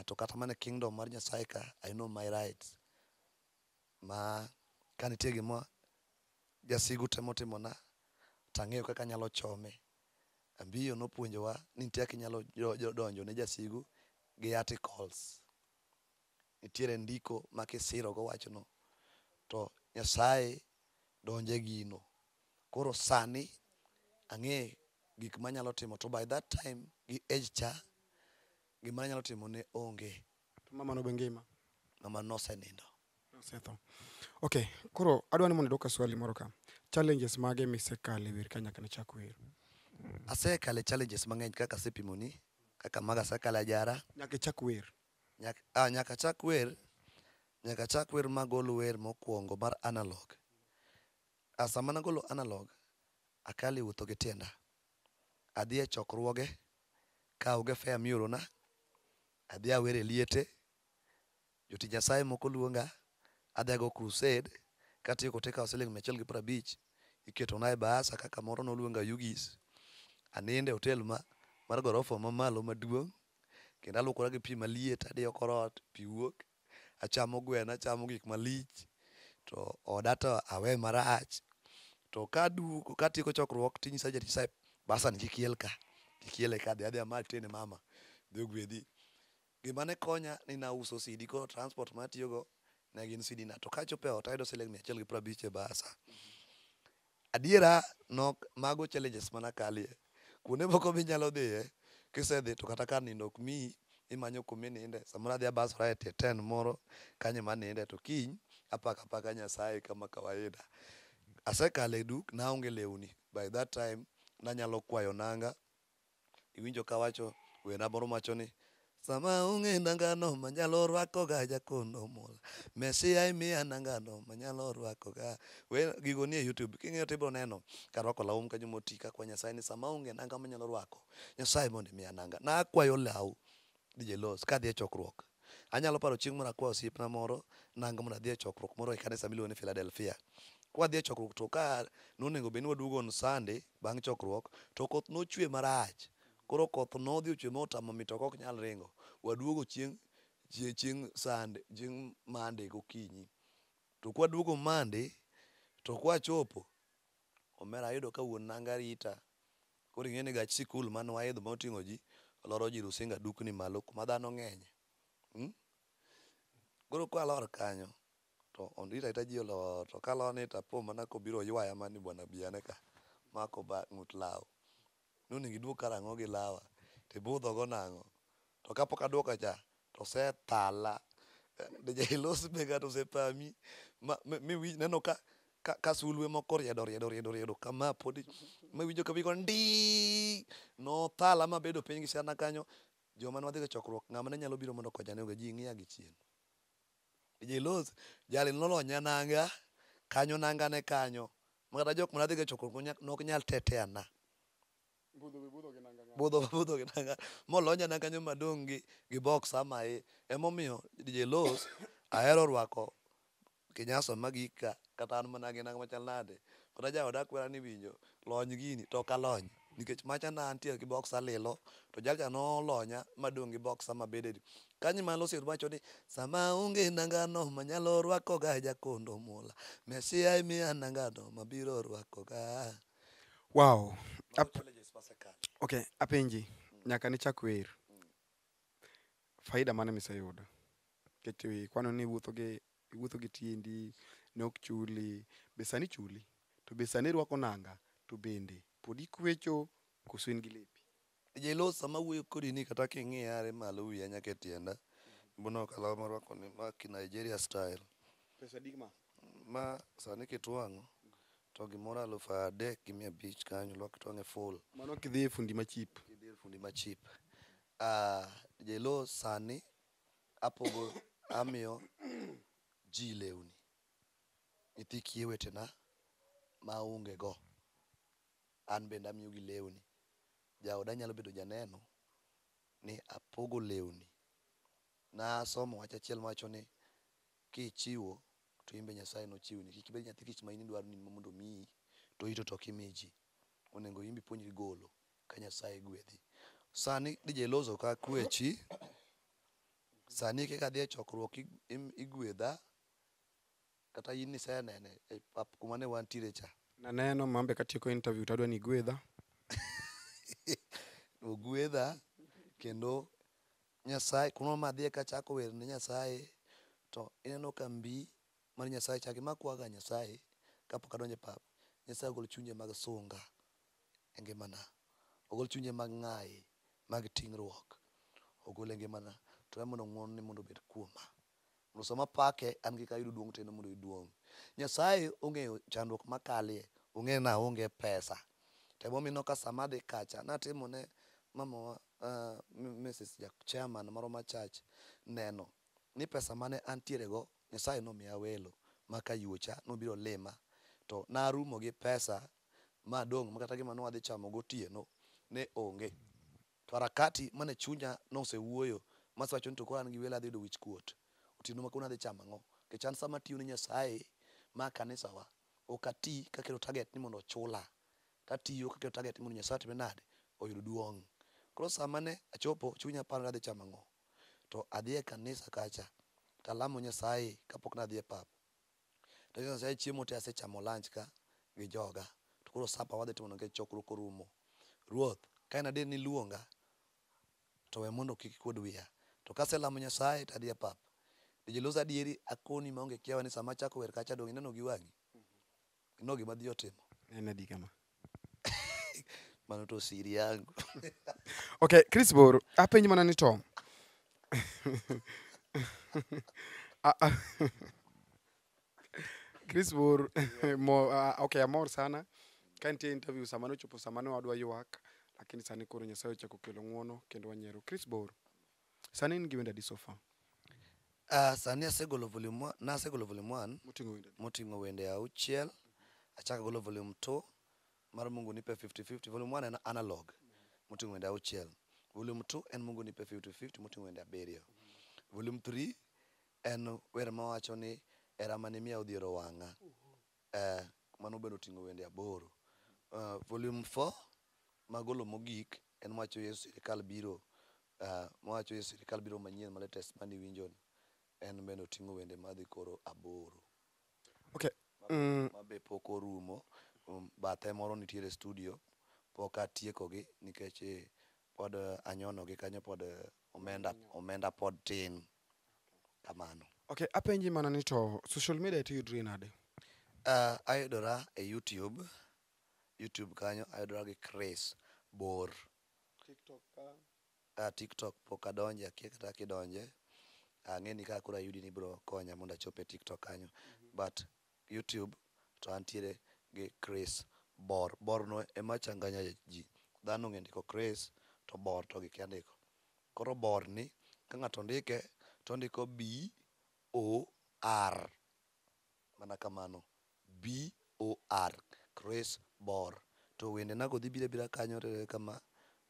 To kata mana e kingdom mar Nyasaye ka, I know my rights. Ma ka nitie gima jasigu temo timona, tang'eyo kaka anyalo chome. Ambiyo nopuonjowa ni nitie kaka inyalo donjo ne jasigu gi articles. Nitiere ndiko ma kisiro go wachno to Nyasaye donje gino. Koro sani ang'e gik manyalo timo to by that time gi age cha, gima anyalo timo ne onge. To mamano be ngima? Mama nosenindo. Osetho. Okay, koro adwa ni mondo idwoka swali moro ka. Challenges mage misekale e wer ka nyaka nichak wer? Asekale challenges mang'eny kaka asepimoni, kaka mago asekale ajara. Nyaka ichak wer. Nyaka achak wer, nyaka achak wer magol wer mokwongo mar analog. Sama nagolo analog, akale wuotho gi tienda. Adhi e chokruoge, kaonge fare miorona, adhi awer e liete, jotich Nyasaye moko luonga, adhi ago crusade, katieko tikawo siling 150, iketona e bahasa kaka moro noluonga Yugis. Anindo e hotel mar gorofa mamalo maduong', kendo aluokora gi pi maliet, adiyo korot, pi wuok, achamo gweno, achamo gik malich, to oda to awe marach. To kaduogo, katieko chokruok tinyisa jatich Nyasaye, bahasa ni kik iel ka, kik iele ka, dhi adhiya malo iterne mama, dhi ogwedhi. Gima ne konya ni nauso CD, koro transport matiyogo ne gin CD na. To kachopo e ot ayudo siling 150 e bahasa. Adiera nok mago challenges manakalie. Kuonde moko minyalo dhiye, kisedhi to kata kar nindo ok miyi, imanyo kuma ininde. Samoro adhi abasora e tie tent moro, kanyo ema aninde to kiny apako apaka Nyasaye kama kawaida. Asekalo e duk, naonge lewni. By that time, nanyalo kwayo nanga. Iwinjo kawacho wenda moro mawacho ni sama onge nangano manyalo rwako ga jakono mola. Mesia imiya nangano manyalo rwako ga. Gigo nie YouTube. King'iyo tibiro neno karwako law kanyo moti kakwayo Nyasaye ni sama aonge nanga manyalo rwako, Nyasaye mondo imiya nanga. Nakwayo law DJ Los kadhi e chokruok. Anyalo paro chieng' moro akwayo osiepna moro nanga mondo adhi e chokruok moro e kanisa miluongo ni Philadelphia. Kwadhi e chokruok to ka nonego bed ni waduogo on Sunday bang' chokruok to koth nochwe marach. Koro koth nodhi ochwe motamo mitoka ok nyal ringo. Waduogo chieng' chieng' Sunday, chieng' Monday gokinyi. To kwaduogo Monday to kwachopo, omera ayudo ka wuon nanga rita. Koro ing'e ni gach sikul mane waidho moting'o ji, oloro ji Rusinga dukni malo kuma dhano ng'enye. Koro kwalor kanyo, to orita arita ji olor, to kalor ni tapo mana kobiro oywaya mana ni bwana bi ane ka. Mako ba ng'ut law. Nonego iduog karang'o gi lawa, tibudho go nang'o. To kapok aduoko cha, to osethala. Ilos be ng'ato osepami, ma neno ka sulwe moko oriedo riedo riedo riedo kama podi miwinjo ka winjo ndi nothala mabedo piny gi siana kanyo. Joma ne wadhigo e chokruok ng'ama ne nyalo biro mondo okonya ne onge, ji ng'iya gi chien. Ilos jali nolonya nanga kanyo nanga ne kanyo makata jok mane adhigo e chokruok ne ok nyal tetea na. Budho budho gi nanga molonya nanga kanyo madong' gi boxer ma iye. Emomiyo DJ Los ahero rwako kinyasa magik ka kata an mana gi nanga machal nade. Kata jaoda kwera ni winjo lony gini to ok alony nikech macha ne antie gi boxer lilo to jalcha nolonya madong' gi boxer mabede. Kanyo ema Los wacho ni sama aonge nangano manyalo rwako ga jakondo mula Mesia imiya nangano mabiro rwako ga. Wow. Mago challenges masekalo. Okay, apenji, nyaka nichak wer. Faida mane miseyudo? Nikech ikwano ni iwuotho gi tiendi, ne ok chuli, be sani chuli? To be sani irwako nanga, to bende pod ikwecho koso in gi lepi? DJ Los sama awuoyo kodi ni kata king'iya are malo wiya nyaka e tienda. Ibono ka law marwako ni ma ki Nigeria style. Pesa adi ma? Ma sani kitwang'o to gimoro 3,500 kanyo lok twang'e full. Mano kidhi e fundi ma cheap. Kidhi e fundi ma cheap. DJ Los sani apogo amiyo ji lewni. Nyithi kiye wetena maonge go. An bende amiyo gi lewni. Jaoda nyalo bedo janeno ni apogo lewni. Nasomo wach achiel mawacho ni kichiwo to in be Nyasaye nochiwni. Kik ibed nyathi kich ma in idwaro ni mondo omiyi to ito to ok imi ji. Onego in be ipuonjri golo ka Nyasaye gwedhi. Sani DJ Los ok akwechi. Sani kaka adhi e chokruok igwedha kata in nisenene e pap kuma ne wantiere cha. Naneno mambe katieko interview to adwa ni igwedha. Ogwedha kendo Nyasaye kumoro madhiye kachako wer ne Nyasaye to ineno ka mbi mar Nyasaye chake makwaga Nyasaye kapok adonjo e pap. Nyasaye ogol chunje mag sunga e ngimana. Ogol chunje mag ng'ayi, mag ting'ruok. Ogol e ngimana. To we mondo ng'uono ne mondo obed kuoma. Mondo sama apake an kik ayud duong' to en mondo oyud duong'. Nyasaye ong'eyo chandruok makalie. Ong'eyo ni aonge pesa. To emomiyo ineno ka sama adhi kacha natimo ne mamawa Mrs. Chairman moro mar church neno ni pesa mane antiere go Nyasaye nomiya welo makayuocha nobiro lima to narumo gi pesa madong' makata gima ne wadhi chamo gotieno ne onge. To harakati mane chunya nosewuoyo masewacho ni to koro an gi welo adhi yudo wich kuot. Otieno ma kawuono adhi chamo ang'o? Nikech an sama atiyo ne Nyasaye ma kanisawa ok ati kaketo target ni mondo ochula. Tatiyo kaketo target ni mondo Nyasaye otimre nade? Oyud duong'. Koro sama ne achopo chunya paro ni adhi chamo ang'o? To adhi e kanisa kacha talamo Nyasaye kapok nadhi e pap. To Nyasaye chiemo te asechamo lunch ka gi joga. To koro supper wadhi timo nikech chokruok orumo. Ruoth, ka en adier ni iluonga, to we mondo kik ikuod wiya. To kaselamo Nyasaye to adhi e pap. DJ Los adieri akoni maonge kiawa ni sama achako wer kacha dong' ineno gi wang'i. Ineno gima dhi otimo. En adi kama? Mano to siri yangu. Okay, Chris Boro, apenji mana ni to. Chris Boro, okay, amor sana. Ka nitie interview sama nochopo sama ne wadwa ywak, lakini sani koro Nyasaye ochako kelo ng'uono kendo wanyiero. Chris Boro, sani in gi wende adi so far? Sani asegolo volume 1, nasegolo volume 1 Moting'o wende adi? Moting'o wende 6. Achako golo volume 2 mar Mungu Nipe 50-50. Volume 1 en analog moting'o wende 6. Volume 2 en Mungu Nipe 50-50 moting'o wende 7. Volume 3 en wer mawacho ni hera mane imiya odhiero wang'a. Mano bende oting'o wende 8. Volume 4 magolo mogik en mawacho Yesu sirikal biro, mawacho Yesu sirikal biro manyien ma latest maniwinjo ni. En bende oting'o wende madhi koro 8. Okay. Mabe pok orumo. Bathe moro nitiere e studio, pok atiekogi nikech pod anyono gi kanyo, pod omenda pod tin. Kamano. Okay, apenji mana ni to social media to yudri nade? Ayudora e YouTube. YouTube kanyo ayudora gi Chris Bor. TikTok ka? TikTok pok adonje, akia kata kaka idonje. Ang'e ni ka koro ayudi ni ibiro konya mondo achop e TikTok kanyo. But YouTube to antiere gi Chris Bor. Bor no ema changanya ji. Dhano ong'e ndiko Chris to Bor to gikia ndiko. Koro Bor ni ka ng'ato ndike to ondiko B O R. Mana kamano. B O R. Chris Bor. To wende nago dhi biro abira kanyo kama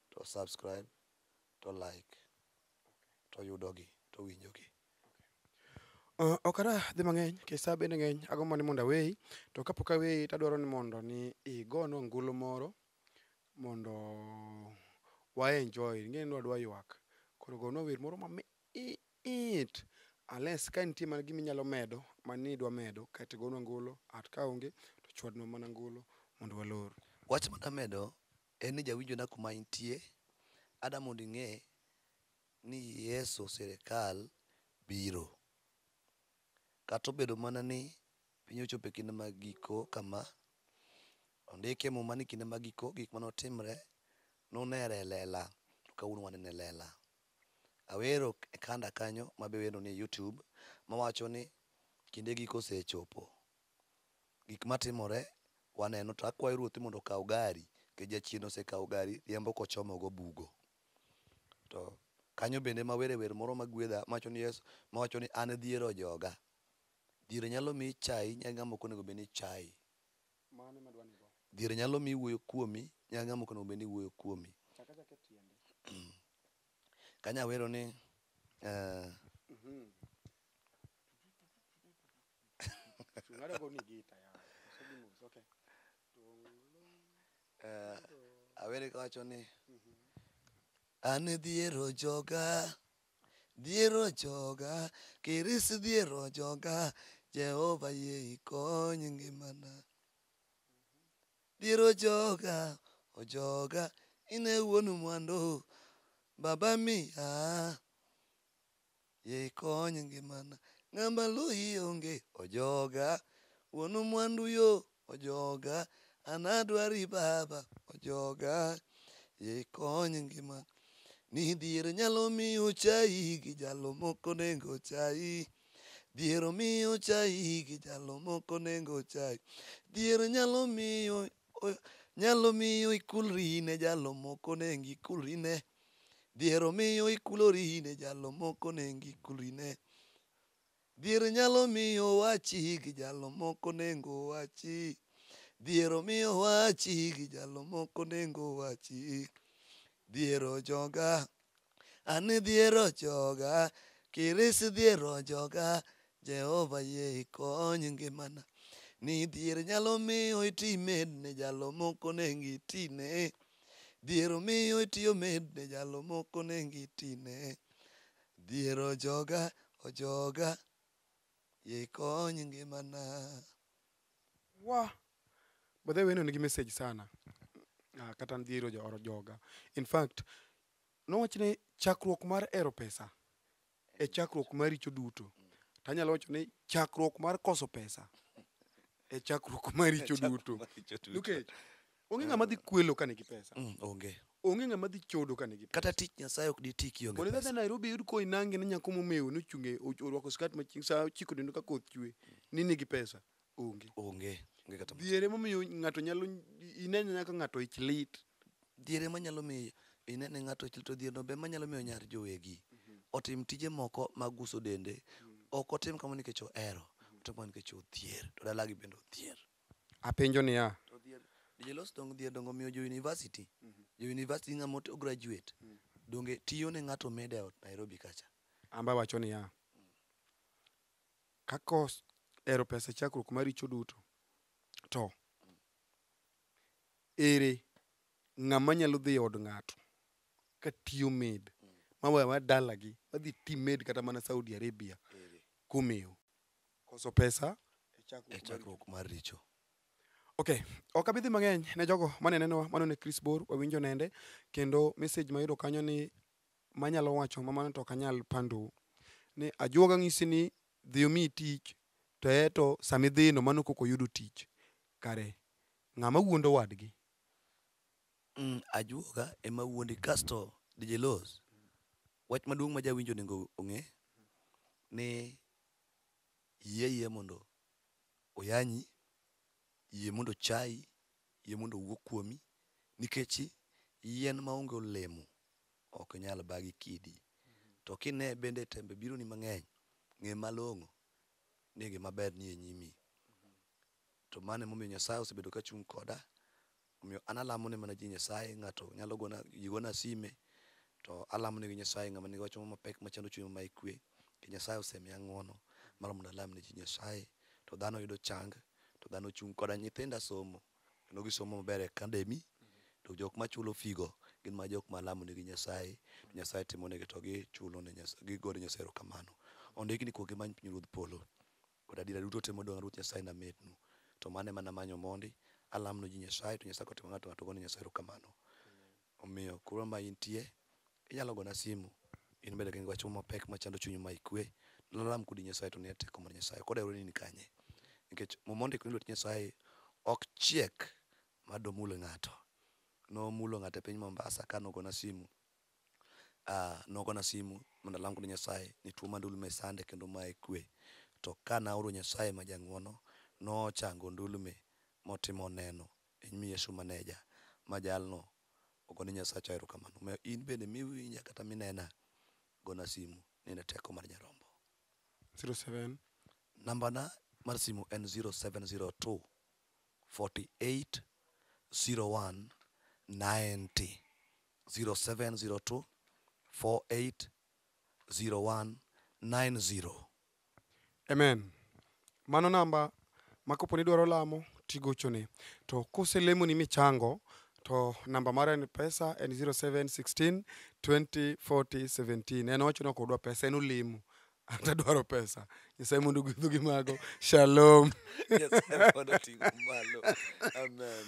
to subscribe to like to yudogi to winjogi. Ok adwa dhi mang'eny nikech sa bende ng'eny, agombo ni mondo aweyi, to kapok aweyi to adwaro ni mondo ni igonwa ngolo moro mondo wa enjoy, ing'e ni wadwa ywak. Koro gonwa wer moro mamit unless ka nitie mana gima inyalo medo mani idwa medo kaeto igonwa ngolo, at kaonge to chwadnwa mana ngolo mondo walor. Wach madamedo en ni jawinjona kuma intie, ada mondo ing'e ni Yesu sirikal biro. Kata obedo mana ni piny ochopo e kinde mag giko kama, ondiki e muma ni kinde mag giko gik manotimre nunere e lela, to kawuono waneno e lela. Awero e kanda kanyo mabe wendo ni e YouTube mawacho ni kinde giko osechopo. Gik matimore waneno to akwayo Ruoth ni mondo okaw gari, nikech jachien osekawo gari riembo kochomo go bugo. To kanyo bende mawere wer moro magwedha mawacho ni Yesu, mawacho ni an dhier ojoga. Dhier nyalo miyi chayi nyaka ng'ama ok onego bed ni chayi. Mano ema adwa ni igo. Dhier nyalo miyi wuoyo kuomi nyaka ng'ama ok onego bed ni wuoyo kuomi. Chak achaka e tiende. Kanyo awero ni Ng'ado goni gita yawa. Koso gi mos, okay. Awere kawacho ni an dhier ojoga, dhier ojoga, Kiris dhier ojoga, Jehova yie ikony ngimana. Dhier ojoga, ojoga, in e wuon mwandu, Baba miya, yie ikony ngimana. Ng'ama loyi onge, ojoga, wuon mwandu yo, ojoga, an adwari Baba, ojoga, yie ikony ngimana. Ni dhier nyalo miyo chayi gi jalo moko onego chayi. Dhier miyo chayi gi jalo moko onego chayi. Dhier nyalo miyo nyalo miyo ikulri ne jalo moko onego ikulri ne. Dhier miyo ikulori ne jalo moko onego ikulri ne. Dhier nyalo miyo wachi gi jalo moko onego wachi. Dhier miyo wachi gi jalo moko onego wachi. Dhier ojoga, an dhier ojoga, Kiris dhier ojoga, Jehova yie ikony ngimana. Ni dhier nyalo miyo iti med ne jalo moko onego itine. Dhier miyo itiyo med ne jalo moko onego itine. Dhier ojoga, ojoga, yie ikony ngimana. Wah! By the way wendo nigi message sana. Kata an dhier ojoga. In fact, nowach ni chakruok mar hero pesa e chakruok mar richo duto. Tanyalo wacho ni chakruok mar koso pesa e chakruok mar richo duto. Nikech onge ng'ama dhi kwelo ka nigi pesa. Onge. Onge ng'ama dhi chodo ka nigi pesa. Kata tich Nyasaye ok diti kionge Mondo idhi pesa. Nairobi iyud koinange ni nyako momewo nochung' e orwako skat machiegni sa 9 otieno ka koth chwe ni nigi pesa. Onge. Onge. Onge kata matin. Dhier emomiyo ng'ato nyalo ineno nyaka ng'ato ich lit. Dhier ema nyalo miyo inene ng'ato ich lit to dhier no be ema nyalo miyo nyar jowegi otim tije moko mag uso dende. Ok otim kamano nikech ohero, otim kamano nikech odhier to dalagi bende odhier. Apenjo niya. To dhier, Los dong dhier dongo miyo jo university. Jo university ng'ama o graduate donge tiyo ne ng'ato mede e ot Nairobi kacha. Amba wacho niya. Kakos hero pesa e chakruok mar richo duto. To ere ng'ama nyalo dhi e od ng'ato katiyo maid maweya dalagi madhi ti maid kata mana Saudi Arabia komewo koso pesa e chakruok mar richo. Okay, ok abi dhi mang'eny ne jogo mane nenowa, mano ne Chris Bor, wawinjo nende kendo message mayudo kanyo ni manyalo wacho ma mano to ok anyal pandou ni ajuoga ng'isi ni dhi omiyi tich to eto sama idhino mano kok oyudo tich kare ng'ama wuondo wadgi. Ajuoga ema wuondi kasto DJ Loz, wach maduong' ma jawinjo onego ong'e ni yie ayie mondo oyanyi, yie mondo ochayi, yie mondo owuo kuomi, nikech yien maonge olemo ok nyal ba gi kidi. To kine bende tembe bironi mang'eny, ng'e malong'o ni gima ber nie nyimi. To mano emomiyo Nyasaye osebedo ka chung' koda. Omiyo an alamo ne mana ji Nyasaye, ng'ato nyalo gona, ji gona sime, to alamo negi Nyasaye, ng'ama nigi wach moro mapek machando chunye ma ikwe. Nyasaye osemiya ng'uono mar mondo alam ne ji Nyasaye, to dhano yudo chang, to dhano chung' koda. Nyithinda somo, kendo gisomo maber e academy, to jok machulo fee go gin ma jok malamo negi Nyasaye, to Nyasaye timo negi to gichulo ne Nyasaye, gigo ne Nyasaye erokamano. Ondiki ni kuong imany pinyruodh polo kod adiera duto te modong' Ruoth Nyasaye namednu. To mano ema namanyo mondi, alamo ne ji Nyasaye, to Nyasaye kotimo ng'ato ng'ato gone Nyasaye erokamano. Omiyo koro ma intie, inyalo gona simu, in bende ka in gi wach moro mapek machando chunyi ma ikwe, nalam kodi Nyasaye to ne teko mar Nyasaye. Ok odewore ni in kanye. Nikech Muma ondiko ni lwet Nyasaye ok chiek ma domul ng'ato. Nomulo ng'ato e piny Mombasa ka nogona simu. Nogona simu mondo alam kode Nyasaye ni tuo mar ndulme sande kendo maye kwe. To ka naoro Nyasaye ma jang'uono, nochango ndulme motimo neno e nyim Yesu maneja ma jalno ogone Nyasacha erokamano. Omiyo in bende miwinja kata minena, gona simu nine teko mar Nyarombo. 07 Nambana mar simu en 0702 48 01 90. 0702 48 01 90. Amen. Mano namba ma kopo ni idwaro lamo tigochone. To koselemoni michango to namba mar M-Pesa en 0716 20 40 17. En owacho ni ok odwa pesa, en olemo. Ata dwaro pesa. Nyasaye mondo ogwedhu gi mago. Shalom. Nyasaye mondo oting'u malo. Amen.